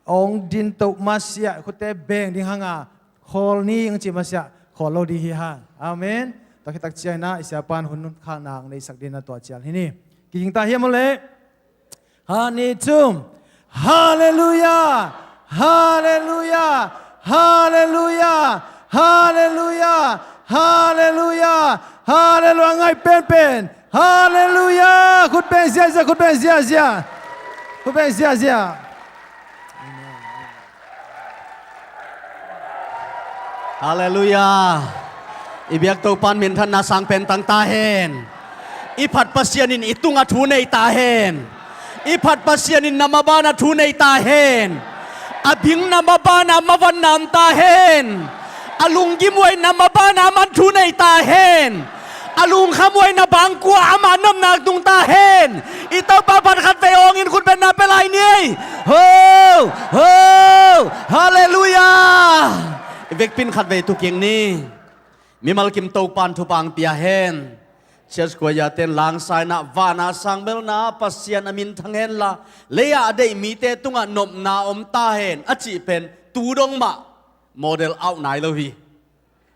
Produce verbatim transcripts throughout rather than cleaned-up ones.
hong din to masiah, khutte beng ding hanga, khawl ni hong ci masiah, khawl lo ding hi hang. Amen. Tua khit tak ciangin ah i siapa'n hun khakna hong neisak dingin ah tua cial hi ni. Kiging ta hiam aw leh? Khat, nih, thum. Halleluiah! Halleluiah! Halleluiah! Halleluiah! Halleluiah! Halleluiah! Ngai penpen. Halleluiah! Khut beng ziahziah, khut beng ziahziah. Khut beng ziahziah. Halleluiah. I biak Topa'n minthanna sang pen tang ta hen. I phat Pasian in i tungah thu nei ta hen. I phat Pasian in na mabanah thu nei ta hen. A bing na mabanah mavanna om ta hen. A lunggim huai na mabanah aman thu nei ta hen. A lungkham huai na bangkua ama nopna tung ta hen. I Topa phat khatvei hong in khutbetna pia lai ni ei. Ho! Ho! Halleluiah! I vekpi in khatvei tu kik ni. Mimal kim Topa'n thupha hong pia hen. Church choir ten langsa in ah, "Van a sang belna Pasian a min thang hen la, lei-ah a deih mite tungah nopna om ta hen," a cih pen tu dong mah model out nai lo hi.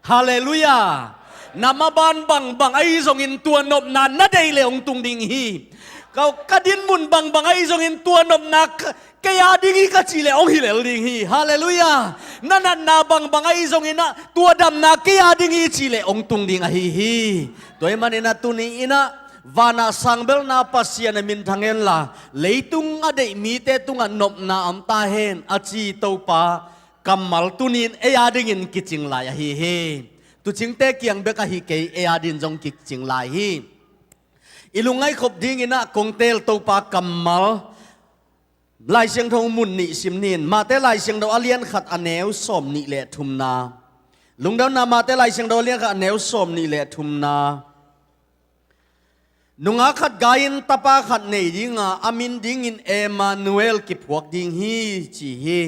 Halleluiah. Na maban bangbang ahi zongin tua nopna na deih leh hong tung ding hi. Ka, ka dinmun bangbang ahi zongin tua nopna ka, kei a ding hi ka cih leh hong hi lel ding hi. Halleluiah. Na natna bangbang ahi zongin ah tua damna kei a ding hi cih leh hong tung ding ahi hi. Tua ahih manin ah tuni in ah van a sang belna Pasian a min thang hen la, leitung a deih mite tungah nopna om ta hen, a ci Topa kammal tuni in ei a dingin kicing lai ahi hi. Tuucingte kiang bek ahi kei, ei a dingin zong kicing lai hi. I lungngaih khop dingin ah kong teel Topa kammal Lai Siangtho mun nih sim ni in. Mate Lai Siangtho a lian khat a neu sawm nih le thumna. Lungdamna Mate Lai Siangtho a lian khat a neu sawm nih le thumna. Nungak khat gai in tapa khat nei ding a, a min dingin Emmanuel kiphuak ding hi, ci hi.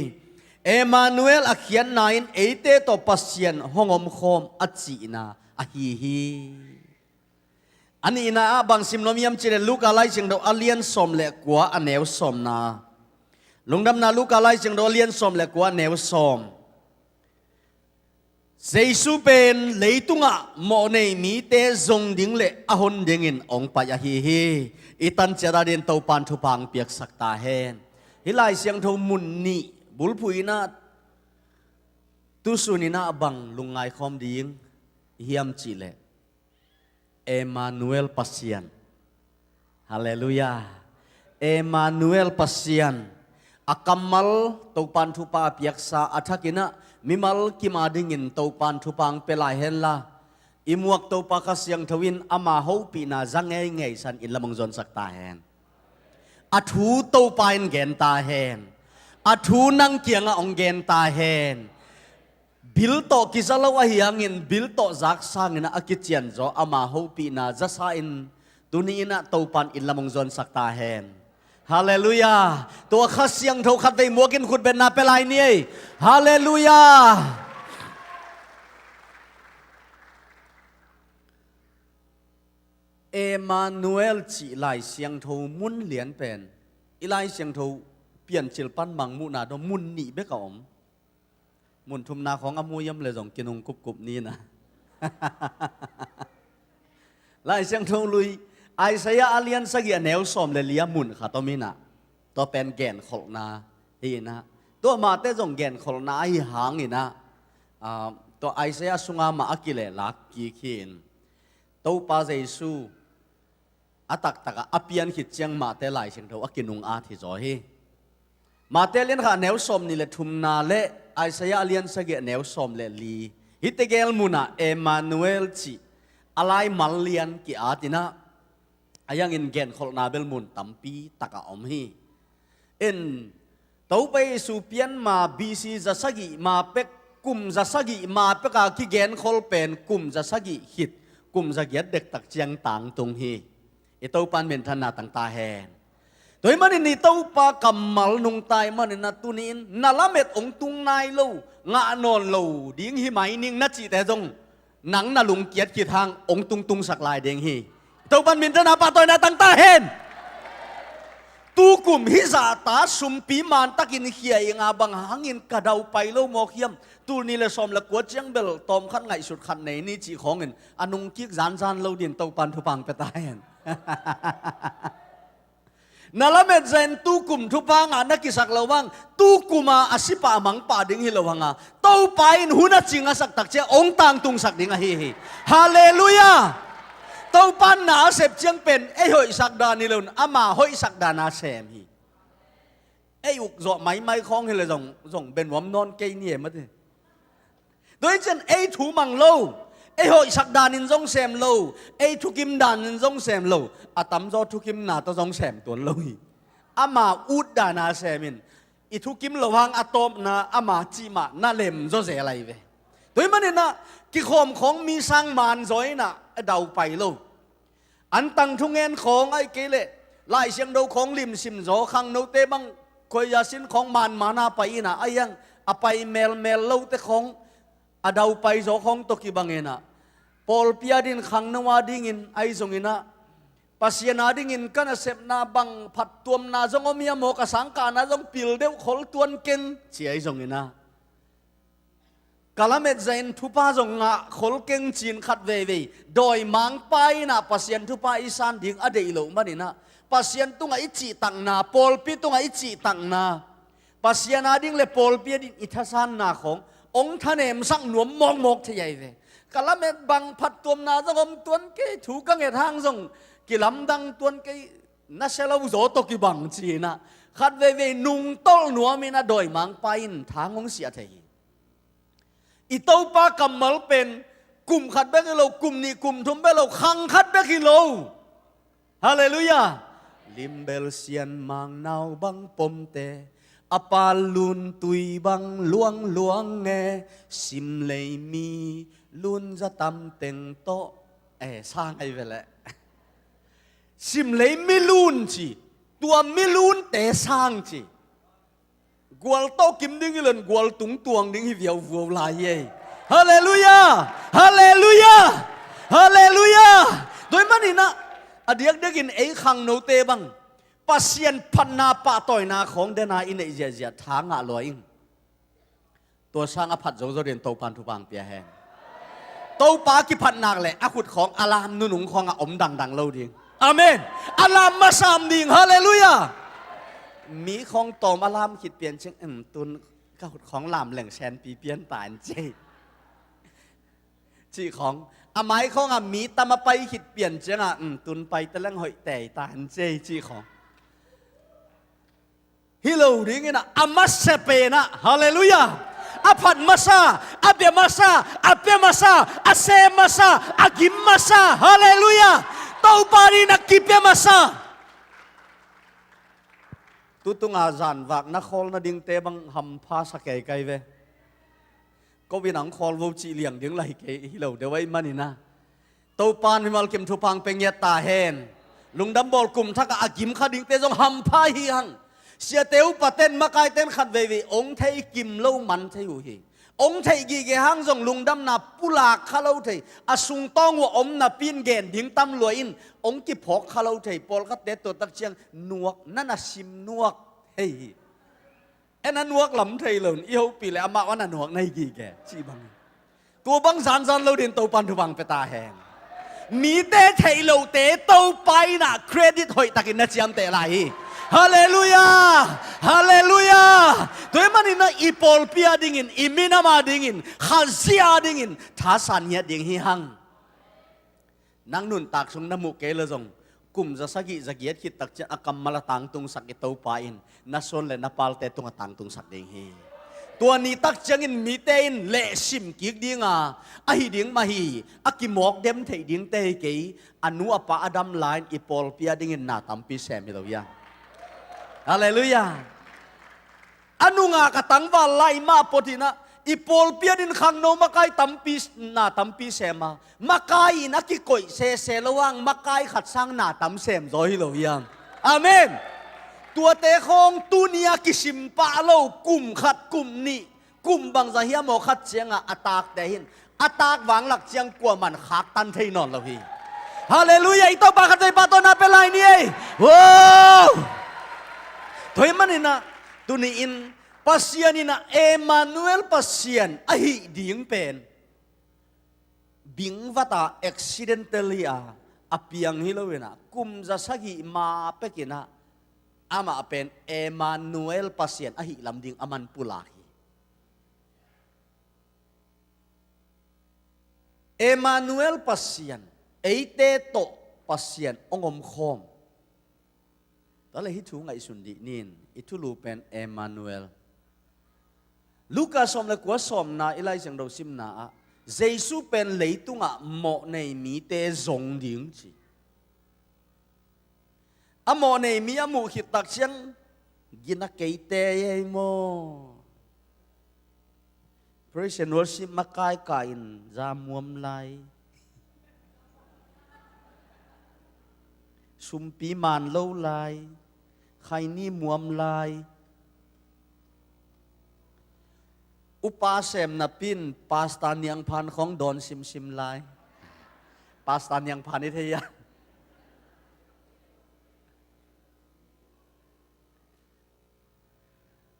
Emmanuel a khiatna in eite tawh Pasian hong omkhawm a cihna ahi hi. A nihna ah bang sim nuam hiam cih leh Luka Lai Siangtho a lian sawm le kua a neu sawmna. Lungdamna Luka Lai Siangtho a lian sawm le kua a neu sawm. Jesu pen leitungah mawhnei mite zong ding le a hon dingin hong pai ahi hi. I tan ciat a dingin Topa'n thupha hong piaksak ta hen. Hih Lai Siangtho mun nih bulphuh in ah tusun in ah bang lungngai khawm ding hiam cih leh Emmanuel Pasian. Halleluiah. Emmanuel Pasian. A kammal Topa'n thupha a piaksa a thak in ah mimal kim a dingin Topa'n thupha hong pia lai hen la, i muak Topa Kha Siangtho in ama hopihna za ngeingei san inn lam hong zuansak ta hen. A thu Topa in gen ta hen. A thu nang kiangah hong gen ta hen. Bil tawh kiza lo ahi hangin bil tawh zak sangin ah a kicianzaw ama hopihna zasa in tuni in ah Topa'n inn lam hong zuansak ta hen. Halleluiah. Tua Kha Siangtho khatvei muak in khutbetna pia lai ni ei. Halleluiah. Emmanuel cih Lai Siangtho mun lian pen i Lai Siangtho Piancil pan Mangmuhna dong mun nih bek a om. Mun thumna khawng a mu hiam leh zong kinung kupkup ni na. Lai Siangtho lui Isaiah a lian sagih a neu sawm le li ah mun khat om in ah, tua pen genkholhna hi in ah, tua mahte zong genkholhna ahi hangin ah, ah, tua Isaiah sunga mah a kilehlak kik hi in. Topa Jesu a taktak ah a pian khit ciang Mate Lai Siangtho a kinung at hi zaw hi. Mate a lian khat a neu sawm nih le thumna le Isaiah a lian sagih a neu sawm le li. Hihte gel mun ah Emmanuel cih a laimal lian ki-at in ah, a hi hangin genkholhna bel mun tampi tak a om hi. In Topa Jesu pian ma B C za sagih ma pek, kum za sagih ma pek a kigenkhol pen kum za sagih khit, kum za giat dektak ciang tangtung hi. I Topa'n minthanna tang ta hen. Tua ahih manin i Topa kammal nungta ahih manin ah tuni in na lamet hong tung nai lo, ngah nawn lo ding hi mai ning na cihte zong nang na lungkiat khit hang hong tungtungsak lai ding hi. Topa'n minthanna pahtawina tang ta hen. Tukum hih zahta sumpi mantakin khia i nga bang hangin ka daupai lo mawk hiam? Tul nih le sawm le kua ciang bel tawmkhat ngaihsut khat nei ni cih khawngin a nungkik zanzan lo din Topan thupha pia ta hen. Na lamet zahin tukum thupha ngah na kisak lo hang, tukuma a sipah a mangpah ding hi lo hanga, Topa in hun a cing a sak tak ciang hong tangtungsak ding ahi hi. Halleluiah. Topa in na a sep ciang pen ei hoihsak dan hi lo in, ama hoihsak dan a sem hi. Ei uk zawh maimai khawng hi le zong, zong bia nuam nawn kei ni e mate. Tua hi ciang ei thu mang lo, ei hoihsak danin zong sem lo, ei thukim danin zong sem lo, a tamzaw thukimna tawh zong sem tuan lo hi. Ama ut dana semin, i thukim lo hang a tawpna ama cih mah na lem zaw zel lai ve. Tua hi maninah kikhawm khawng mi sang man zaw inah a daupai lo. Antang thungen khawng ahih kei leh Lai Siangtho khawng limsim zaw, khangnote bang khuaiza sin khawng manmana pai inah a hiang a pai melmel lote khawng a daupai zaw khawng tawh kibang inah pawlpi a dingin khangno a dingin ahi zonginah Pasian a dingin ka nasepna bang phattuamna zong om hiam aw, ka sangkahna zong pil deuh khol tuan keng ci ahi zonginah ka lamet zahin thupha zong ngah khol keng cin khat veivei dawimangpa inah Pasian thupha i san ding a deih loh maninah Pasian tungah i cihtakna, pawlpi tungah i cihtakna, Pasian a ding le pawlpi a ding i thasanna khawng hong thanemsak nuam mawkmawk thei ahi ve. Ka lamet bang phattuamna zong om tuan kei, thu ka nget hang zong kilamdang tuan kei, na sia lo zaw tawh kibang cinah khat veivei nungtolh nuamin a dawimangpa in thang hong siah thei hi. I Topa kammal pen kum khat bek hi lo, kum nih kum thum bek lo, khang khat bek hi lo. Halleluiah. Limbel sian mangnau bang pomte, a pal lun tui bang luangluang nge, simlei mi lun za tam teng tawh, eh, sang ahi ve leh. Simlei mi lun ci, tua mi lunte sang ci. Gual tawh kim ding hi lon gual tung tuang ding hi viauvuau lai hi ei. Halleluiah. Halleluiah. Halleluiah. Tua hi maninah a diakdiakin ei khangnote bang Pasian phatna pahtawina khawng dena i neih ziahziah tha ngah lua ing. Tua sang a phat zozo din Topan thupha pia hen. Topa kiphat nak le a khut khawng a lam nunung khawngah om dangdang lo ding. Amen. A lam masam ding. Halleluiah. Mi khawng tawm a lam khit pian ciang, "Em, tun ka khut khawng lam leng senpi pian ta an cei," cih khawng. A mai khawngah mi tam a pai khit pian ciangah, "Em, tun pai ta leng hoih tei ta an cei," cih khawng. Hi lo dingin a, a masa penah, halleluiah, a phat masa, a bia masa, a pia masa, a sem masa, a gim masa, halleluiah, Topa dingin a kipia masa. Tutunga zanvak na khawl nadingte bang hampha sa keikai ve. Ko in ang khawl vo cih liang ding lai kei hi lo deuh ahih maninah Topan mimal kim thupha pia ngiat ta hen. Lungdam bawl kum thakah a gim kha dingte zong hampha hi hang. Siate upaten makaiten khat veivei ong thei kim lo man thei uh hi. Ong theih gige hang zong lungdamna pulak kha lo thei. A sungtawng uh a om napi in gen ding tam lua in ong kiphawk kha lo thei. Pawlkhatte tua tak ciang nuak na na sim nuak thei hi. En a nuak lam thei lo in i hopih le amah wan a nuak na hi gige cih bang. Tua bang zanzan lo din Topan thupha pia ta hen. Mite theih lote Topa in a credit hoihtakin na ciamteh lai hi. Halleluiah. Halleluiah. Tua hi maninah i pawlpi a dingin, i minam a dingin, Khazih a dingin thasan ngiat ding hi hang. Nang nuntak sung na muh kei le zong kum za sagih za giat khit tak ciang a kammal a tangtungsak i Topa in na suan le na palte tungah tangtungsak ding hi. Tua ni tak ciangin mite in lehsim kik dinga ahi ding mah hi. A kimawk dem theih dingte hi kei, a nu a pa a dam lai-in i pawlpi a dingin na tampi sem hi lo hiam? Halleluiah. A nungak a tangval lai mah pawtinah i pawlpi a dingin khangno makai tampi, na tampi sem a, makai in a kikoih sese lo hang makai khat sang na tam sem zaw hi lo hiam? Amen. Tuate khawng tuni a kisim pah lo, kum khat, kum nih, kum bangza hiam aw khat ciangah a takte hin a tak vanglak ciang kuaman khaktan thei nawn lo hi. Halleluiah. I Topa khatvei pahtawina pia lai ni ei. Wow! Tua ahih manin ah, tuni-in Pasian in ah Emmanuel Pasian ahih ding pen bingvata accidentally a, a piang hi lo in ah, kum za sagih ma pek in ah, amah pen Emmanuel Pasian ahih lam ding aman pulak hi. Emmanuel Pasian, eite tawh Pasian hong omkhawm. Tua leh hih thu ngaihsun dih ni in, i thulu pen Emmanuel. Luka sawm le kua, sawmna, i Lai Siangtho simna ah, Jesu pen leitungah mawhnei mite zong ding ci. A mawhnei mi a muh khit tak ciang, gina kei tei ei maw? Praise and worship makai kah in za muam lai. Sumpi man lo lai. Khaini muam lai. Upa sem napi in Pastor Niang Phan khawng dawn simsim lai. Pastor Niang Phan i thei a.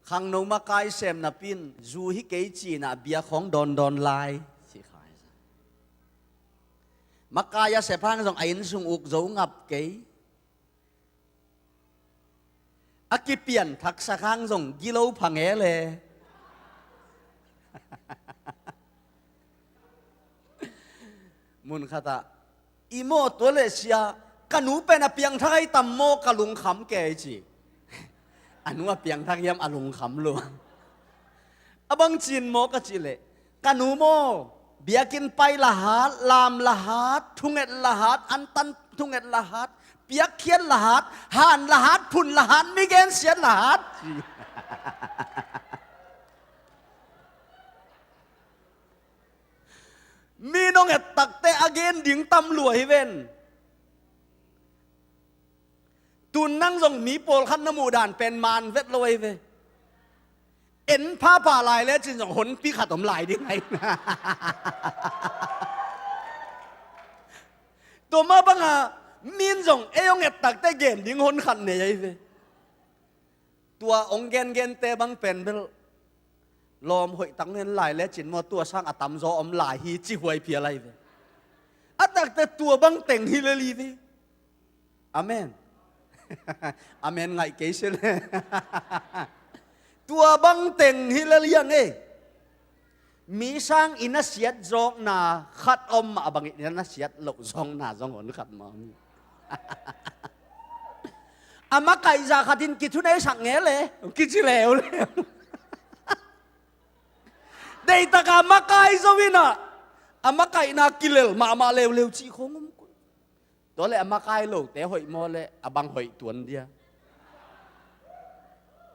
Khangno makai sem napi in zu hi kei ci-in ah bia khawng dawndawn lai. Ci khai. Makai a sep hang zong a inn sung uk zo ngap kei. A kipianthak sak hang zong gilo pha ngel e. Mun khat ah, i maw, tua leh sia, ka nu pen a piangthak ahi tam maw, ka lungkham kei ci. A nu a piangthak hiam, a lungkham lua. A bang ci-in maw ka cih leh, ka nu maw, biakinn pai lahat, lam lahat, thunget lahat, antan thunget lahat, piakkhiat lahat, han lahat, phun lahat, mi gensiat lahat. Mi nong et takte a gen ding tam lua hi ven. Tun nang zong mi pawlkhat na muh dan pen man vet lo ahi ve. En phapha lai lecin zong honpi khat om lai ding ahi. Tua mah banga min zong ei hong et takte gen ding hon khat nei ahi ve. Tua hong gengente bang pen bel lawm hoih tak ngen lai lecin maw, tua sang a tamzaw om lai hi ci huai phial ahi ve. A takte tua bang teng hi lel hi ve. Amen. Amen ngaih kei se le. Tua bang teng hi lel hi ang e. Mi sang i nasiat zawkna khat om mah bangin i nasiat loh zawkna zong hon khat mah om hi. A makaih zah khat in kithuneisak ngel e, kici leuleu. Deihtak a makai zo in ah, a makaihna kilel mahmah leuleu cih khong om kul. Tua leh a makai lote hoih maw leh a bang hoih tuan dia?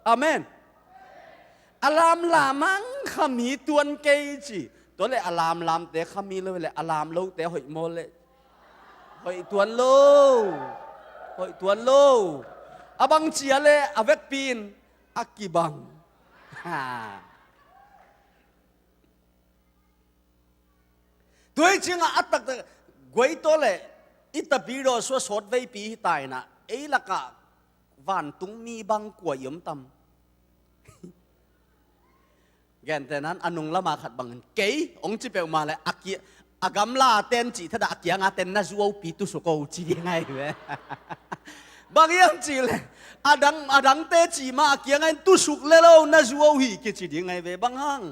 Amen. A lamlam ang kha mi tuan kei ci. Tua leh a lamlamte kha mi lo leh a lam lote hoih maw leh? Hoih tuan lo. Hoih tuan lo. A bang cia leh a vekpi in a kibang. Ha. Tua hi ciangah a taktak guai tawh leh i tapidaw sua sawt veipi hi ta inah ei lakah vantung mi bang kua i om tam? Gentehnan a nung lama khat bangin kei hong ci peuhmah leh a kia a gamla ten cih thadah a kianga ten na zuaupi tusuk o ci ding ahi ve. Bang hiam cihleh a dang a dangte cih mah a kianga in tusuk lel o na zuau hi kici ding ahi ve. Bang hang?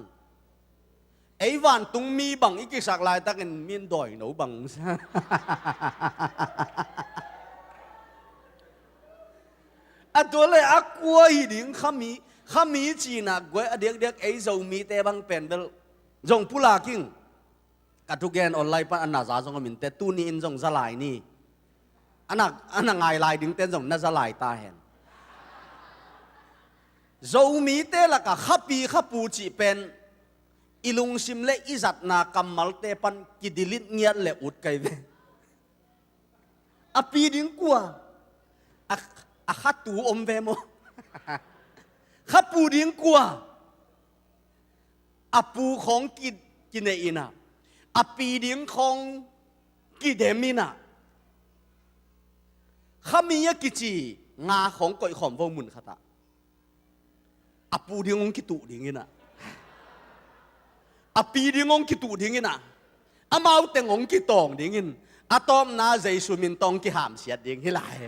Ei vantung mi bang i kisak laitakin min dawino bang. A tua le a kua hi ding khami, khami cinah guai a diakdiak ei Zomite bang pen bel zong pulak ing. Ka thugen online pan a na za zong a minte tuni in zong za lai ni. A na, a na ngai lai dingten zong na za lai ta hen. Zomite lakah khapi khapu cih pen i lungsim le i zatna kammalte pan kidilit ngiat le ut kai ve. A pi ding kua? A, a khatu om ve maw? Khapu ding kua? A pu khawng ki, kinei inah a pi ding khawng kidem inah khami a kici nga khawng koihkhawm vo mun khatah. a pu ding hong kituh ding in ah, a pi ding hong kituh ding in ah, amau teng hong kitawng ding in, a tawpna Jesu min tawh hong kihamsiat ding hi lai.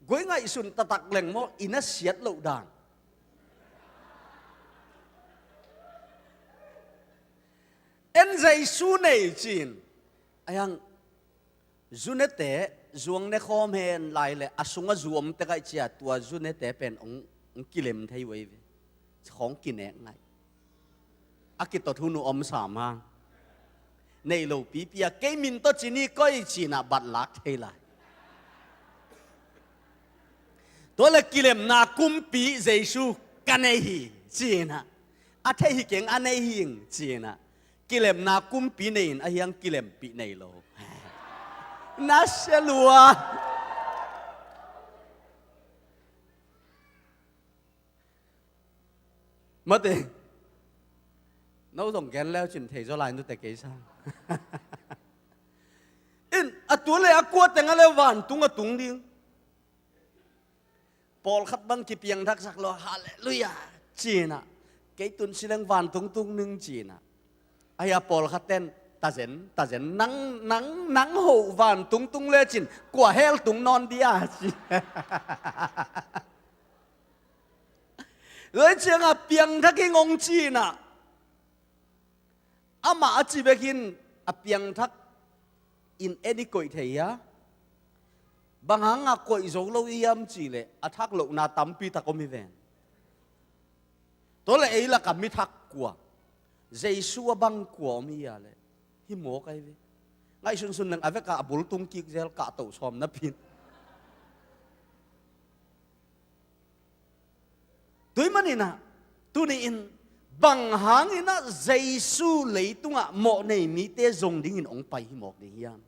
Guai ngaihsun taktak leng maw, i na siat loh dan. En Jesu nei ci-in, a hiang, zu nete, zuang ne khawm hen lai leh, a sungah zu om tek ahih ciang tua zu nete pen hong, hong kilem thei uh ei ve. Khawng kinek ngai. A kitot hun uh om sam hang. Nei lo pipi a, kei min tawh ci ni koih ci-in ah bat lak thei lai. Tua leh kilemna kumpi Jesu ka nei hi ci-in ah, a theih hi keng, a nei hi ing ci-in ah, kilemna kumpi nei in, a hiang kilempih nei lo. Na sia lua. Mate. No zong gen leu cin thei zaw lai nute kei sang. In, a tua leh a kua teng ah leh vantung a tung ding. Pawlkhat bang kipiangthaksak lo, halleluiah ci-in ah, kei tun si leng vantung tung ning ci-in ah. A hia pawlkhat ten, tazen, tazen, nang, nang, nang hoh vantung tung lecin kua hell tung nawn dia ci. Tua ciangah piangthak ing hong ci-in ah, amah a ci bek in a piangthak in en i koih thei hia? Bang hangah koih zo lo i hiam cih leh a thak lohna tampi tak om hi ven. Tua leh ei lakah mi thak kua, Jesu a bang kua om hi a leh, hi mawk ahi ve. Ngaihsunsun leng a vekah a bul tung kik zel, kahto sawm napi in. Tua ahih manin ah, tuni-in bang hangin ah Jesu leitungah mawhnei mite zong dingin hong pai hi mawk ding hiam?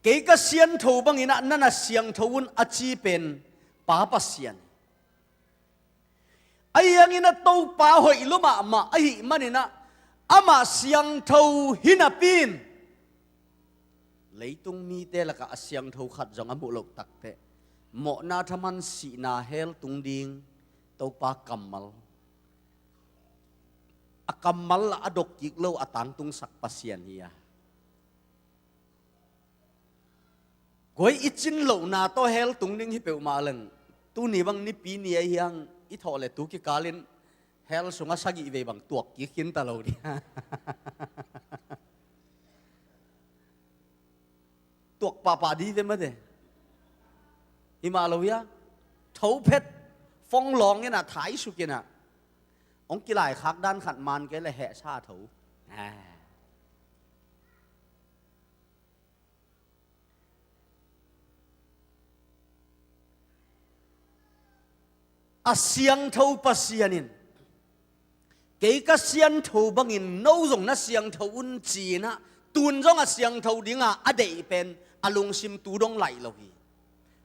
Kei ka siangtho bangin ah na na siangtho un a ci pen Pa Pasian. Ahi hangin ah Topa hoih lua mahmah ahih manin ah, amah siangtho hi napi-in, leitung mite lakah a siangtho khat zong a muh loh takteh, mawhna thaman sihna hell tung ding Topa kammal, a kammal lah a dok kik lo a tangtungsak Pasian hi a. Guai, i cin lohna tawh hell tung ding hi peuhmah leng, tuni bang Nipi ni ahi hang i thawh leh tu kikalin hell sungah sagih vei bang tuak kik khin ta lo ding. Tuak pahpah dih ve mate. Hi mah lo hia? Tho phet, phone lawng in ah, thaisuk in ah, hong kilaikhak dan khat man kei leh hehsa tho. Ah. A siangtho Pasian in, kei ka siangtho bangin no zong na siangtho un ci-in ah, tun zong a siangtho dinga a deih pen a lungsim tu dong laih lo hi.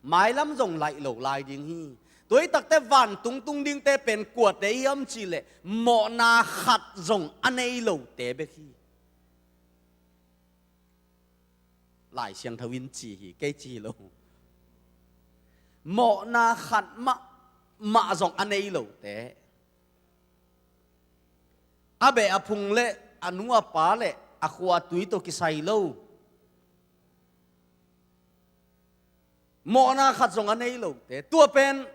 Mailam zong laih lo lai ding hi. Tua hi takteh vantung tung dingte pen kuate hiam cih leh, mawhna khat zong a nei lote bek hi. Lai Siangtho in ci hi, kei ci hi lo. Mawhna khat mah, mah zong a nei lote. A beh a phung leh a nu a pa leh a khua a tui tawh kisai lo. Mawhna khat zong a nei lote. Tua pen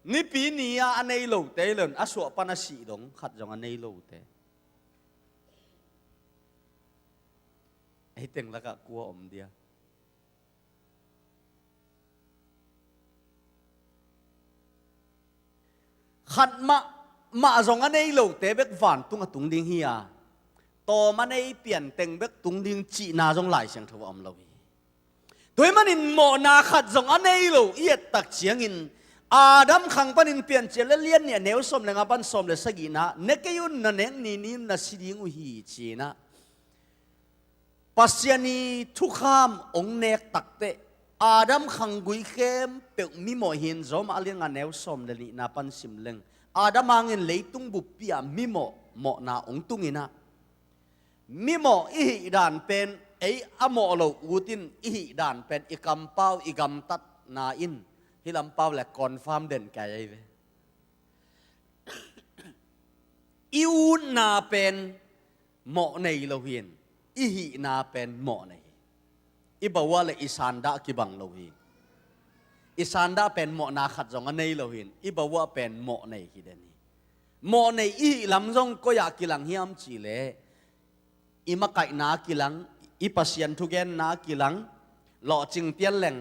Nipi ni-a a nei lote leh a suah pan a sih dong khat zong a nei lote. Ei teng lakah kua om dia? Khat mah, mah zong a nei lote bek vantung a tung ding hi a, tawm a nei pian teng bek tung ding cihna zong Lai Siangtho ah om lo hi. Tua ahih manin mawhna khat zong a nei lo i et tak ciangin, Adam khang panin Piancil a lian nih a neu sawm leh nga pan sawm leh sagihna, ne kei un, na nek ni ni-in na si ding uh hi, ci-in ah Pasian ii thukham hong nek takteh, Adam khanggui khempeuh mimawh hi-in, Rom a lian nga neu sawm leh nihna pan sim leng, Adam hangin leitung buppi ah mimawh, mawhna hong tung in ah, mimawh i hih dan pen Ei a mawh lo ut in i hih dan pen i kampau i gamtatna in hih lampau le confirm den kai ahi ve. I utna pen mawh nei lo hi in, i hihna pen mawh nei hi. I bawah le i sandah kibang lo hi. I sandah pen mawhna khat zong a nei lo hi in, i bawah pen mawh nei hi den hi. Mawh nei i hih lam zong koi ah kilang hiam cih leh, i makaihna kilang, i Pasian thugenna kilang, lawhcing pian leng,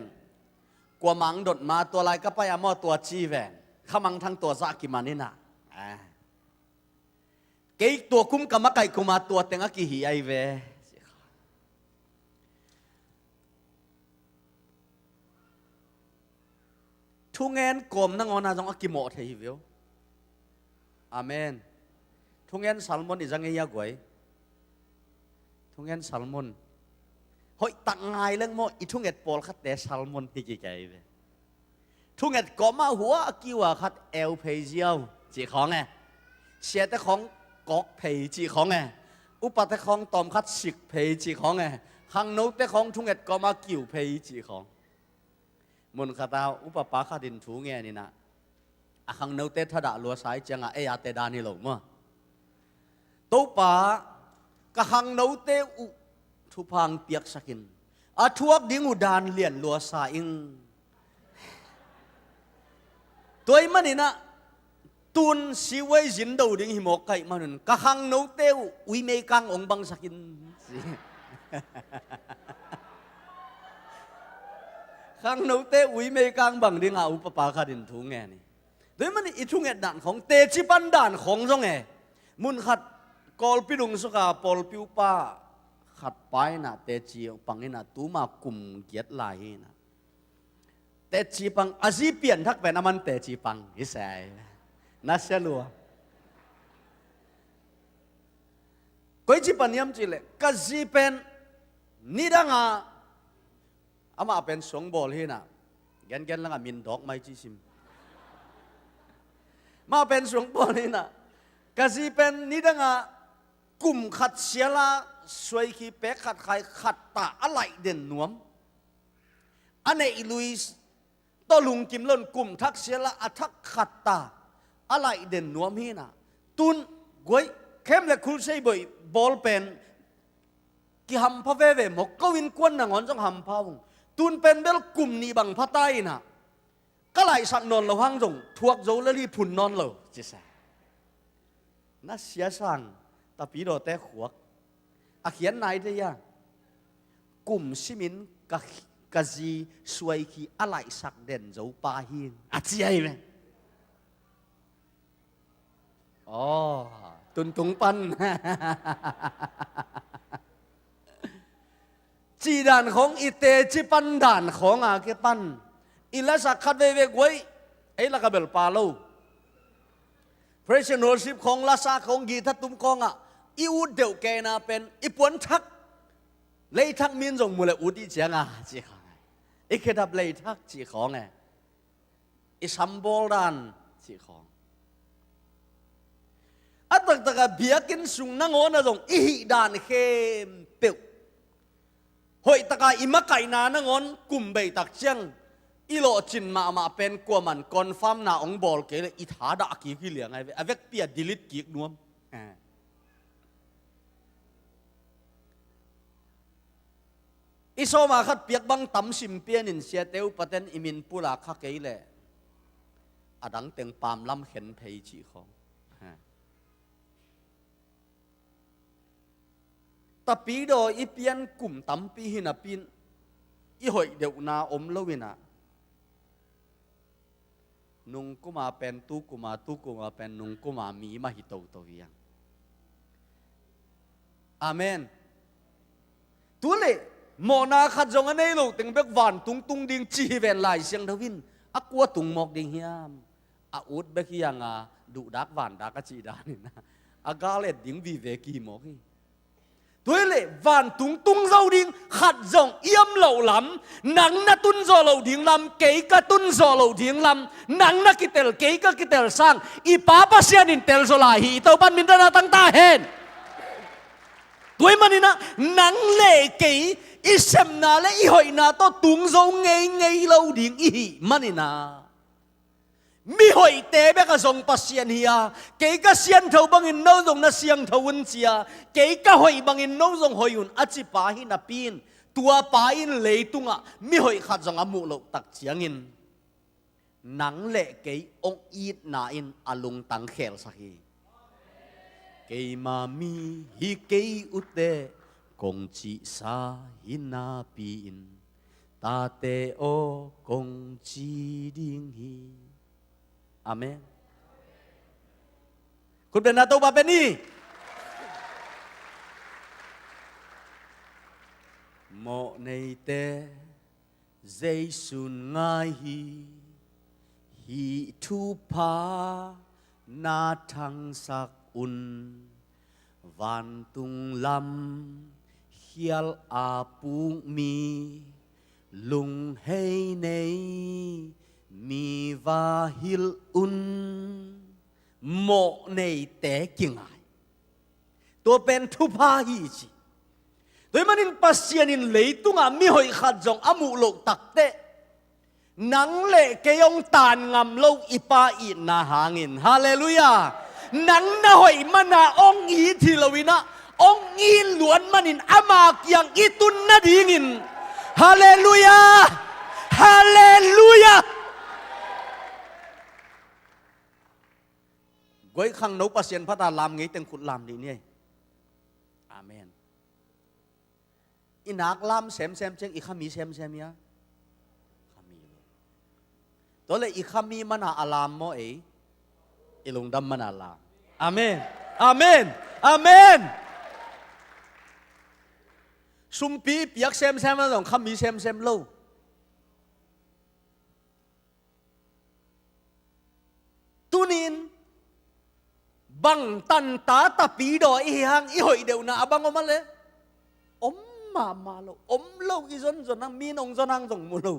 kuamang dot ma tua lai ka pai a maw tua ci ven, khamang thang tua zah kiman inah. Ah. Kei tua kum ka makaih kuma tua teng a kihi ai ve. Thungen kawm nangawna zong a kimawh thei hi veu. Amen. Thungen salmon i zang ei a guai. Thungen salmon. Hoih tak ngai leng maw i thunget pawlkhatte salmon hi kikei ve. Thunget kawma hua a kiwa khat eu phei ziau cih khawng e. Siate khawng kawk phei cih khawng e. Upate khawng tawm khat sik phei cih khawng e. Khangnote khawng thunget kawma kiu phei cih khawng. Mun khata upapa khatin thu ngen inah a khangnote thadah luasa i ciangah ei ate dan hi lo maw. Topa, ka khangnote uh thupha piaksakin a thuak ding uh dan lian luasa ing. Tua ahih maninah tun siwei zin do ding hi mawk ka hih manun ka khangnote uh uimeikang ong bangsakin. Khangnote uimeikang bang dingah upapa khatin thu ngen hi. Tua ahih manin i thunget dan khawng, teci pan dan khawng zong e. Mun khat Kawlpi lungsuka pawlpi upa khat pa inah teci pang inah tuma kum giat lai hi inah. Teci pang a zi pianthak pen a man teci pang hi sai. Na sia lua. Koi ci pan hiam cih leh ka zi pen nidanga amah pen suangbawl hinah. Gengen langah min dawk mai ci sim. Amah pen suangbawl hinah. Ka zi pen nidanga kum khat siala suaikhi pek khat khai khat ta a laih den nuam. A neih lui tawh lungkim lon kum thak siala a thak khat ta a laih den nuam hinah. Tun guai khem le khulsei boih bawl pen kihampha veve maw, ko innkuan nangawn zong hampha ung. Tun pen bel kum nih bang pha ta inah ka laihsak nawn lo hang zong thuak zo lel hi, phun nawn lo ci sa. Na sia sang, Tapidawte khuak a khian nai thei a. Kum simin ka, ka zi suaikhi a laihsak den zo pa hi a ci ahi ve. Aw, tuntung pan. Cih dan khawng i teci pan dan khawng a kipan i lasak khat veivei guai ei laka bel pa lo. Praise and worship khawng, lasa khawng, guitar tum khawngah i ut deuh kena pen i puan thak, leithak min zong mu le ut i cianga cih khawng e. I khedap leithak cih khawng e. I sambawl dan cih khawng. A taktakah biakinn sung nangawn a zong i hih dan khempeuh hoihtaka i makaihna nangawn kum beitak ciang i lawhcin mahmah pen kuaman confirmna hong bawl kei le i thadah kik hi liang ahi ve. A vekpi a delete kik nuam. I sawma khat piak bang tam sim pianin siate upaten i min pula kha kei leh a dang teng pamlam khen phei cih khawng. Tapidaw i pian kum tampi hi napi in i hoih deuhna om lo inah nungkuma pen tukuma, tukuma pen nungkuma mi mah hi toto hi ang. Amen. Tuleh mawhna khat zong a nei lo teng bek vantung tung ding ci hi ven Lai Siangtho in a kua tung mawk ding hiam? A ut bek hi ang a, duhdak vandak a cih danin a gal et ding vive ki mawk hi. Tua hileh vantung tung zo ding khat zong i om loh lam, nang na tun zawh loh ding lam, kei ka tun zawh loh ding lam, nang na kitel kei ka kitel sang i Pa Pasian in tel zaw lai hi. I Topan minthana tangta hen. Tua ahih manin ah nang le kei i sepna le i hoihna tawh tung zo ngeingei lo ding i hih manin ah, mihoihte bek ah zong Pasian hi a, kei ka siangtho bangin no zong na siangtho un ci a, kei ka hoih bangin no zong hoih un a ci pa hi napi in, tua pa in leitungah mihoih khat zong a muh loh tak ciangin, nang le kei hong itna in a lungtang khelsak hi. Keima mi hi kei uh teh, kong cihsa hi napi-in, tate aw kong ci ding hi. Amen. Khut beng na, Topa beng ni. Mawhneite Jesu'n ngai hi, hih thupha na thangsak un. Vantung lam khial a puk mi, lunghei nei mi va hilh un. Mawhneite kingai. Tua pen thupha hi ci. Tua ahih manin Pasian in leitungah mihoih khat zong a muh loh takteh, nang le kei hong tan ngam lo i Pa itna hangin. Halleluiah. Nang na hoih mana hong it hi lo-in ah, hong it luat manin ama kiang i tun nadingin. Halleluiah. Halleluiah. Guai khangno Pasian phat a lam ngei teng khut lam dih ni ei. Amen. I nak lam semsem ciang i kha mi semsem hia? Kha mi lo. Tua leh i kha mi mana a lam maw ei? I lungdam mana lam. Amen. Amen. Amen. Sumpi piak semsem a zong kha mi semsem lo. Tunin bang tanta tapi daw i hi hang, i hoih deuhna a bang om a le? Om mahmah lo. Om lo, i zonzon hang, mi in hong zon hang zong mu lo.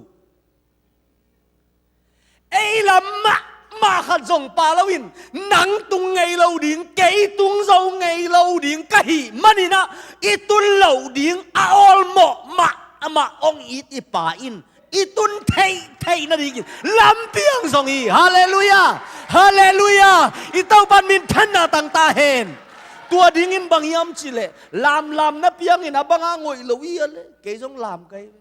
Ei lam mahmah khat zong pha lo-in, nang tung ngei lo ding, kei tung zo ngei lo ding ka hih manin ah, i tun loh ding a awlmawh mahmah hong it i Pa in i tun theihtheih nadingin lampi hong zong hi. Halleluiah. Halleluiah. I Topa in minthanna tang ta hen. Tua dingin bang hiam cih leh, lamlam na piangin a bang a ngoih lo hi a le, kei zong lam ka hi ve.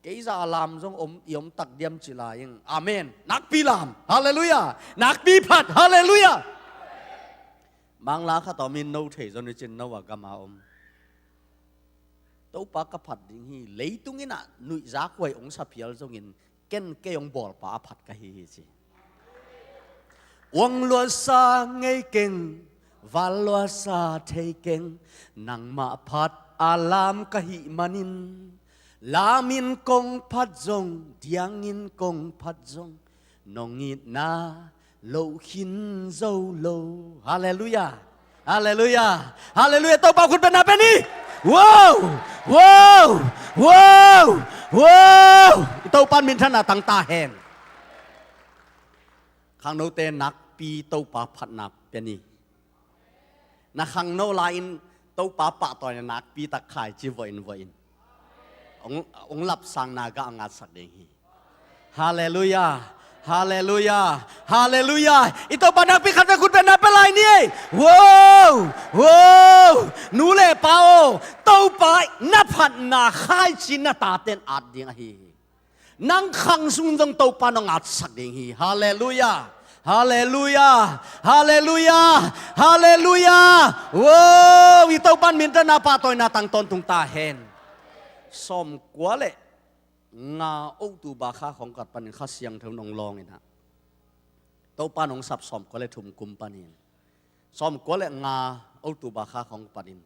Kei zah a lam zong om, i om tak diam ci lai ing. Amen. Nakpi lam. Halleluiah. Nakpi phat. Halleluiah. Mangla khat a om in, no thei zong hi cin, no a gam a om. Topa ka phat ding hi, leitung in ah nuihzak huai hong sa phial zongin, ken kei hong bawlpa a phat ka hi hi ci. Uang luatsa ngei keng, val luatsa thei keng, nangmah phat a lam ka hih manin, lam in kong phat zong, diang in kong phat zong, nong itna loh khin zo lo. Halleluiah. Halleluiah. Halleluiah. Topa khut beng na pia ni. Wow! Wow! Wow! Wow! I Topa in minthanna tang ta hen. Khangnote, nakpi Topa phatna pia ni. Na khangno lai-in Topa pahtawina nakpi tak khaici vuah in, vuah in. Hong, hong lapsang na gah a ngatsak ding hi. Halleluiah. Halleluiah. Halleluiah. I Topa nakpi khat vei khut beng na pia lai ni ei. Wow! Wow! Nu le pa aw, Topa na phatna khaici na taten at ding ahi hi. Nang khang sung zong Topa in hong atsak ding hi. Halleluiah. Halleluiah. Halleluiah. Halleluiah. Wow! I Topa in minthanna, pahtawina tang tawntung ta hen. Sawmkua le nga October kha khawng kipat panin Kha Siangtho in hong lawng in ah, Topa in hong sap sawmkua le thum kum panin, sawmkua le nga October kha khawng kipat panin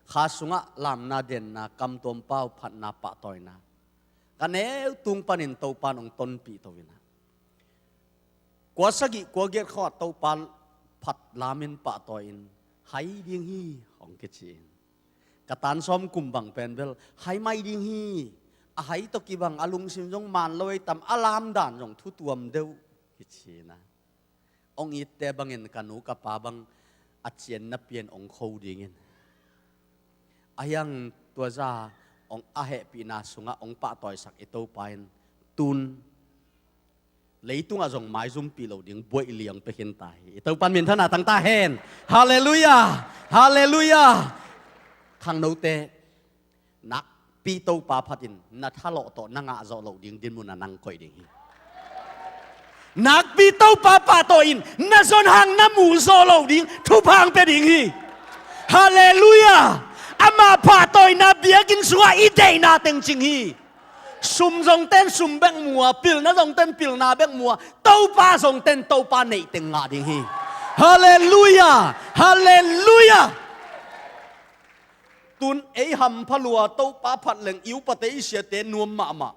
kha sungah lamna, denna, kamtuam pau, phatna, pahtawina ka neu tung panin Topa in hong tonpih to in ah, kua sagih kua giat khawng ah Topa phat lam in, pahtawi in, hai ding hi hong kici in. Ka tan sawm kum bang pen bel hai mai ding hi. A hai tawh kibang a lungsim zong man lo ei tam, a lam dan zong thutuam deuh kici in ah. Hong itte bangin ka nu ka pa bang a cian na pian hong kho dingin, Ahi hang tua zah hong a hehpihna sungah hong pahtawisak i Topa in tun leitungah zong maizumpih loh ding buaih liang pia khin ta hi. I Topa in minthanna tang ta hen. Halleluiah. Halleluiah. Khangnote, nakpi Topa phatin na thalawh tawh na ngahzawh loh ding dinmun ah nang koih ding hi. Nakpi Topa pahtawi in na zon hang na muhzawh loh ding thupha hong pia ding hi. Halleluiah. Amah pahtawina biakinn sungah i deihna teng cing hi. Sum zongten sum bek mu a, pilna zongten pilna bek mu a, Topa zongten Topa neih teng ngah ding hi. Halleluiah. Halleluiah. Tun ei hampha lua, Topa phat leng i upate i siate nuam mahmah.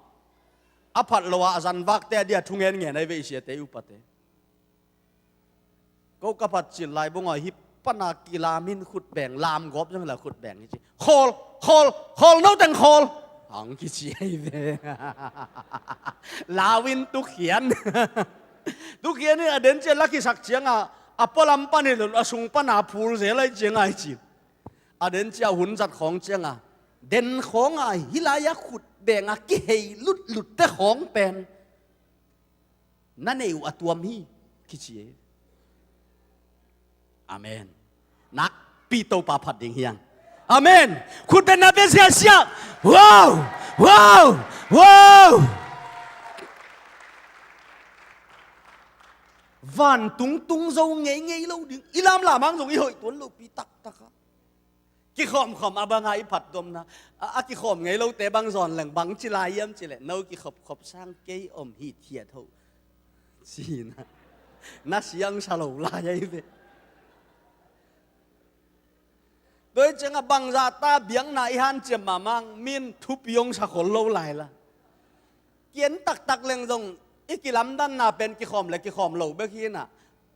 A phat lo a zan vakte a dia thungen ngen ahi ve i siate i upate. Ko ka phat cil lai bung aw, hi pana kilam in khut beng, lam gawp zong hi la khut beng hi ci. Khawl, khawl, khawl, no teng khawl. Hong kici ahi ve. Lau in tukhian. Tukhian in a den cia la kisak cianga, a pualam pan hi lo, a sung pana phul zel ahi cianga hi ci. A den cia hun zat khawng cianga, den khawng a hi lai a khut beng a kihei lutlut te khawng pen na nei uh a tuam hi, kici hi. Amen. Nakpi Topa phat ding hi hang. Amen. Khut beng na pia siasia. Wow! Wow! Wow! Vantung tung zo ngeingei lo ding. I lamlam hang zong i hoih tuan lopi taktak a. Kikhawmkhawm a banga i phattuamna. A, a kikhawm ngei lote bang zawn leng bang ci lai hiam cih leh, no kikhopkhop sang kei om hithiat hoh. Cina. Na siangsa lo lai ahi ve. Tua hi ciangah bangzahta biakna i hanciam mahmah, min thupi hong sa khol lo lai la. Kian taktak leng zong i kilamdanna pen kikhawm le kikhawm lo bek hi inah,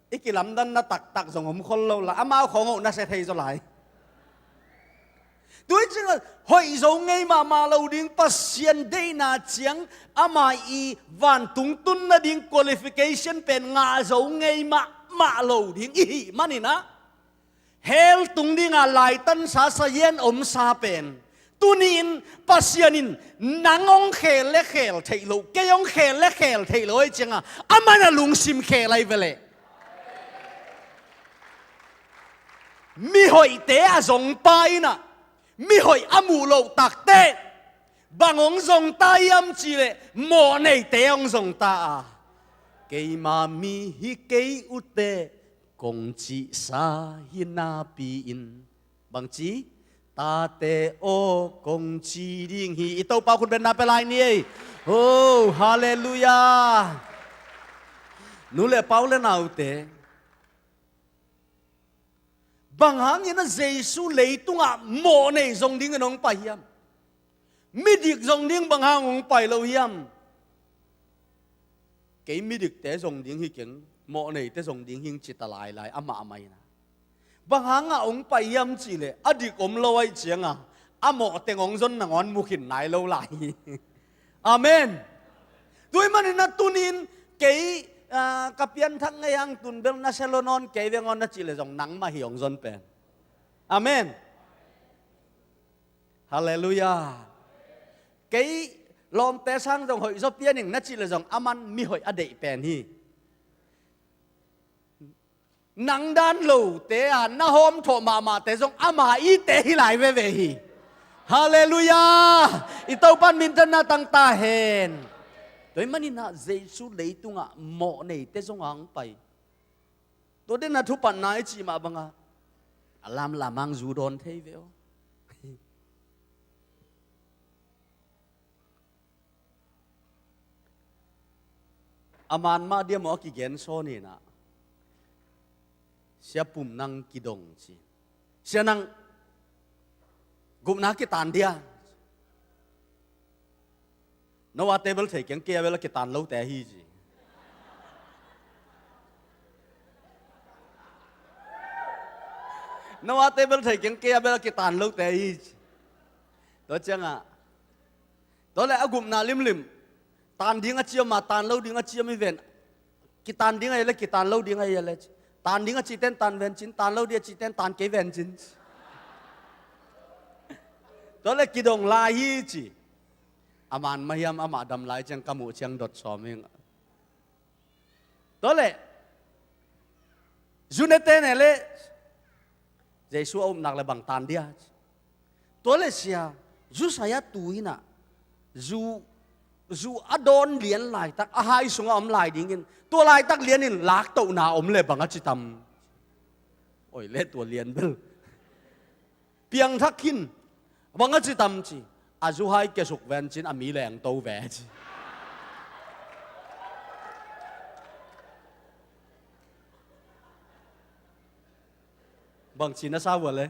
i kilamdanna taktak zong om khol lo la, amau khawng oh na sia thei zaw lai. Tua hi ciangah hoih zo ngei mahmah lo ding, Pasian deihna ciang ama i vantung tun nading qualification pen ngah zo ngei mahmah lo ding i hih maninah, hell tung dinga laitansa sayen omsa pen tuni-in Pasian in nang hong khel le khel theih loh, kei hong khel le khel theih loh ahi cianga, aman a lungsim khel ahi veleh. Mihoihte a zongpa inah mihoih a muh loh takte bang hong zongta hiam cihleh, mawhneite hong zongta a, keima mi hi kei ute kong cihsa hi napi-in, bangci, tate aw kong ci ding hi. I Topa khut beng na pia lai ni ei. Oh, halleluiah. Nu le pa u le naute, bang hangin a Jesu leitungah mawhnei zong dingin hong pai hiam? Midik zong ding bang hang hong pai lo hiam? Kei midikte zong ding hi keng, mawhneite zong ding hing cita lailai amah amah inah. Bang hangah hong pai hiam cihleh, a dik om lo ahi cianga, a mawh teng hong zon nangawn mukhin nai lo lai hi. Amen. Tua hi maninah tunin kei, ah, ka pianthak ngei hang tun bel na sia lo nawn kei veng aw na cihleh zong nangmah hi hong zon pen. Amen. Halleluiah. Kei lawmte sang zong hoih zaw pianing na cihleh zong aman mihoih a deih pen hi. Nang dan lote a na hawmthawh mahmahte zong ama ite hi lai veve hi. Halleluiah. I Topan minthanna tangta hen. Tua hi maninah Jesu leitungah mawhneite zong a hong pai. Tua dena thupatna i cih mah banga a lamlam hang zu dawn thei ve aw. A man mah diam aw a kigen sawn inah, sia pum nang kidong ci. Sia nang gupna kitan dia. No a table thei keng, kei a bel a kitan lote ahi ci. No a table thei keng, kei a bel a kitan lote ahi ci. Tua ciangah, tua le a gupna limlim, tan ding a ciam a, tan lo ding a ciam i ven. Kitan ding a hi le, kitan lo ding a hi le. Tan ding a cihten tan ven cin, tan lo ding a cihten tan kei ven cin. Tua le kidong lai hi ci. A man mah hiam, amah dam lai ciang ka muh ciang dot sawm ing. Tua le zu nete ne le Jesu a upnak le bang tan dia ci. Tua le sia, zu sai a tu in ah, zu, zu a dawn lian laitak, a hai sungah om lai dingin, tua laitak lianin laktohna om le bang a ci tam. Oi le tua lian bel. Piangthak khin, bang a ci tam ci, a zu hai kiasuk ven cin a mi leng to ve ci. Bang ci na sa vua le.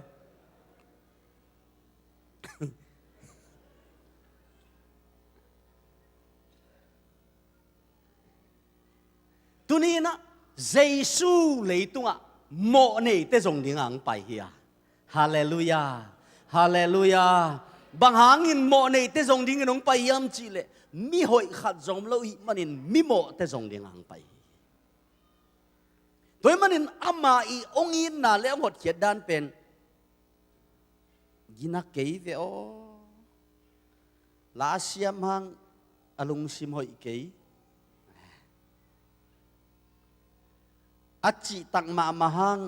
Tuni in ah Jesu leitungah mawh neite zong dingah hong pai hi a. Halleluiah. Halleluiah. Bang hangin mawh neite zong dingin hong pai hiam cihleh, mi hoih khat zong om lo hih manin mi mawhte zong dingah hong pai hi. Tua hih manin amah i hong itna le hong hotkhiat dan pen gina kei ve aw. La a siam hang a lungsim hoih kei. A cihtak mahmah hang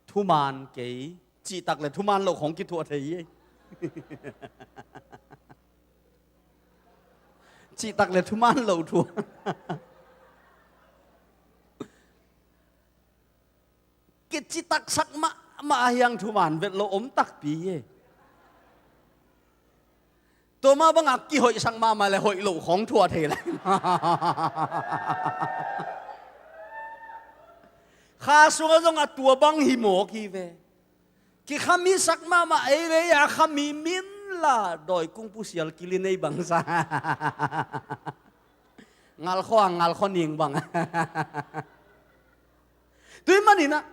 thuman kei. Cihtak le thuman loh khong kithuah thei hi. Cihtak le thuman loh thuah. Kicitaksak mahmah a hiang thuman vet lo om takpi hi. Tua mah bangah kihoihsak mahmah le hoih loh khong thuah thei lai. Kha sungah zong a tua bang hi mawk hi ve. Kikhamisak mahmah ei le ei a khami min la dawi kung pusial kili nei bangsa. Ngalkhaw a ngalkhaw ning bang. Tua hih manin ah,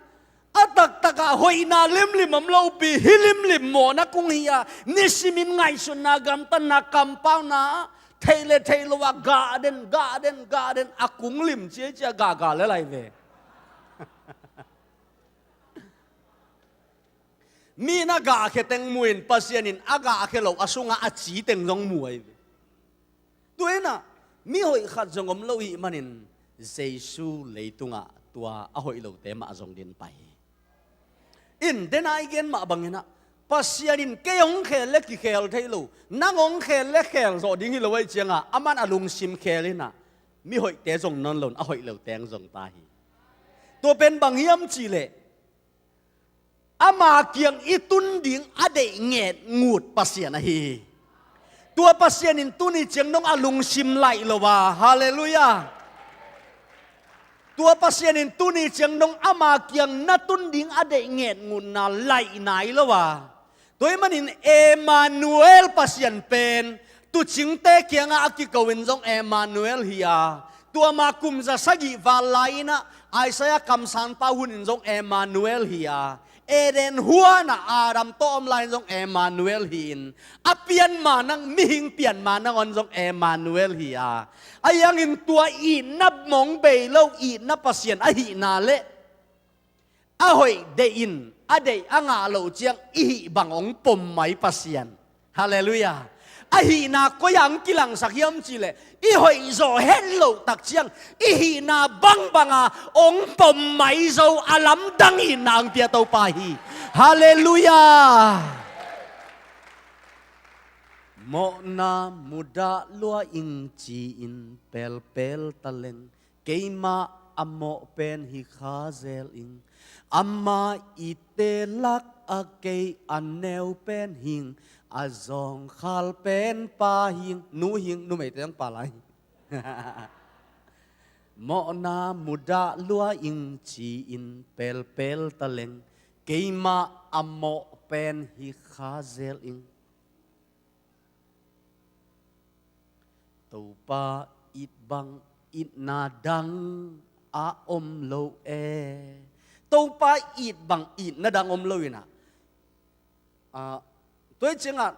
a taktakah hoihna limlim om lopi, hi limlim mawhna kung hi a, nisimin ngaihsutna, gamtatna, kampauna, theih le theih lo a gah den, gah den, gah den, a kung lim ciacia gahgah le lai ve. Mi in a gahkhia teng mu in, Pasian in a gahkhia lo a sungah a ci teng zong mu ahi ve. Tua in ah, mi hoih khat zong om lo hih manin, Jesu leitungah tua a hoih lote mah zong din pai hi. In, dena i gen mah bangin ah, Pasian in kei hong khel le kikhel thei lo, nang hong khel le khel zawh ding hi lo ahih ciangah, aman a lungsim khel in ah, mi hoihte zong nawn lo in a hoih lote hong zong ta hi. Tua pen bang hiam cihleh, ama kiang i tun ding a deih ngetngut Pasian ahi hi. Tua Pasian in tuni ciang dong a lungsim laih lo a, halleluiah. Tua Pasian in tuni ciang dong ama kiang na tun ding a deih ngetngutna laih nai lo a. Tua hih manin Emmanuel Pasian pen, tuucingte kiangah a kiko in zong Emmanuel hi a, tua ma kum za sagih val lai-in ah Isaiah kamsangpa hun in zong Emmanuel hi a, Eden huanah Adam tawh om lai-in zong Emmanuel hi-in, a pianma nang, mihing pianma nangawn zong Emmanuel hi a, ahi hangin tua itna mong bei lo, itna Pasian ahihna le a hoih deih in, a deih a ngah loh ciang i hih bang hong pom mai Pasian. Halleluiah. Ahihna koi-ah hong kilangsak hiam cihleh, i hoih zawh het loh tak ciang i hihna bangbang a hong pom mai zo, a lamdang itna hong pia Topa hi. Halleluiah. Mawhna mudah lua ing ci-in pelpel taleng, keimah a mawh pen hi kha zel ing. Amah i te lak a kei a neu pen hing, a zawngkhal pen pa hing, nu hing, numeite zong pa lai. Mawhna mudah lua ing ci-in pelpel taleng, keimah a mawh pen hi kha zel ing. Topa it bang itna dang a om lo e. Topa it bang itna dang om lo in ah, ah, tua hi ciangah,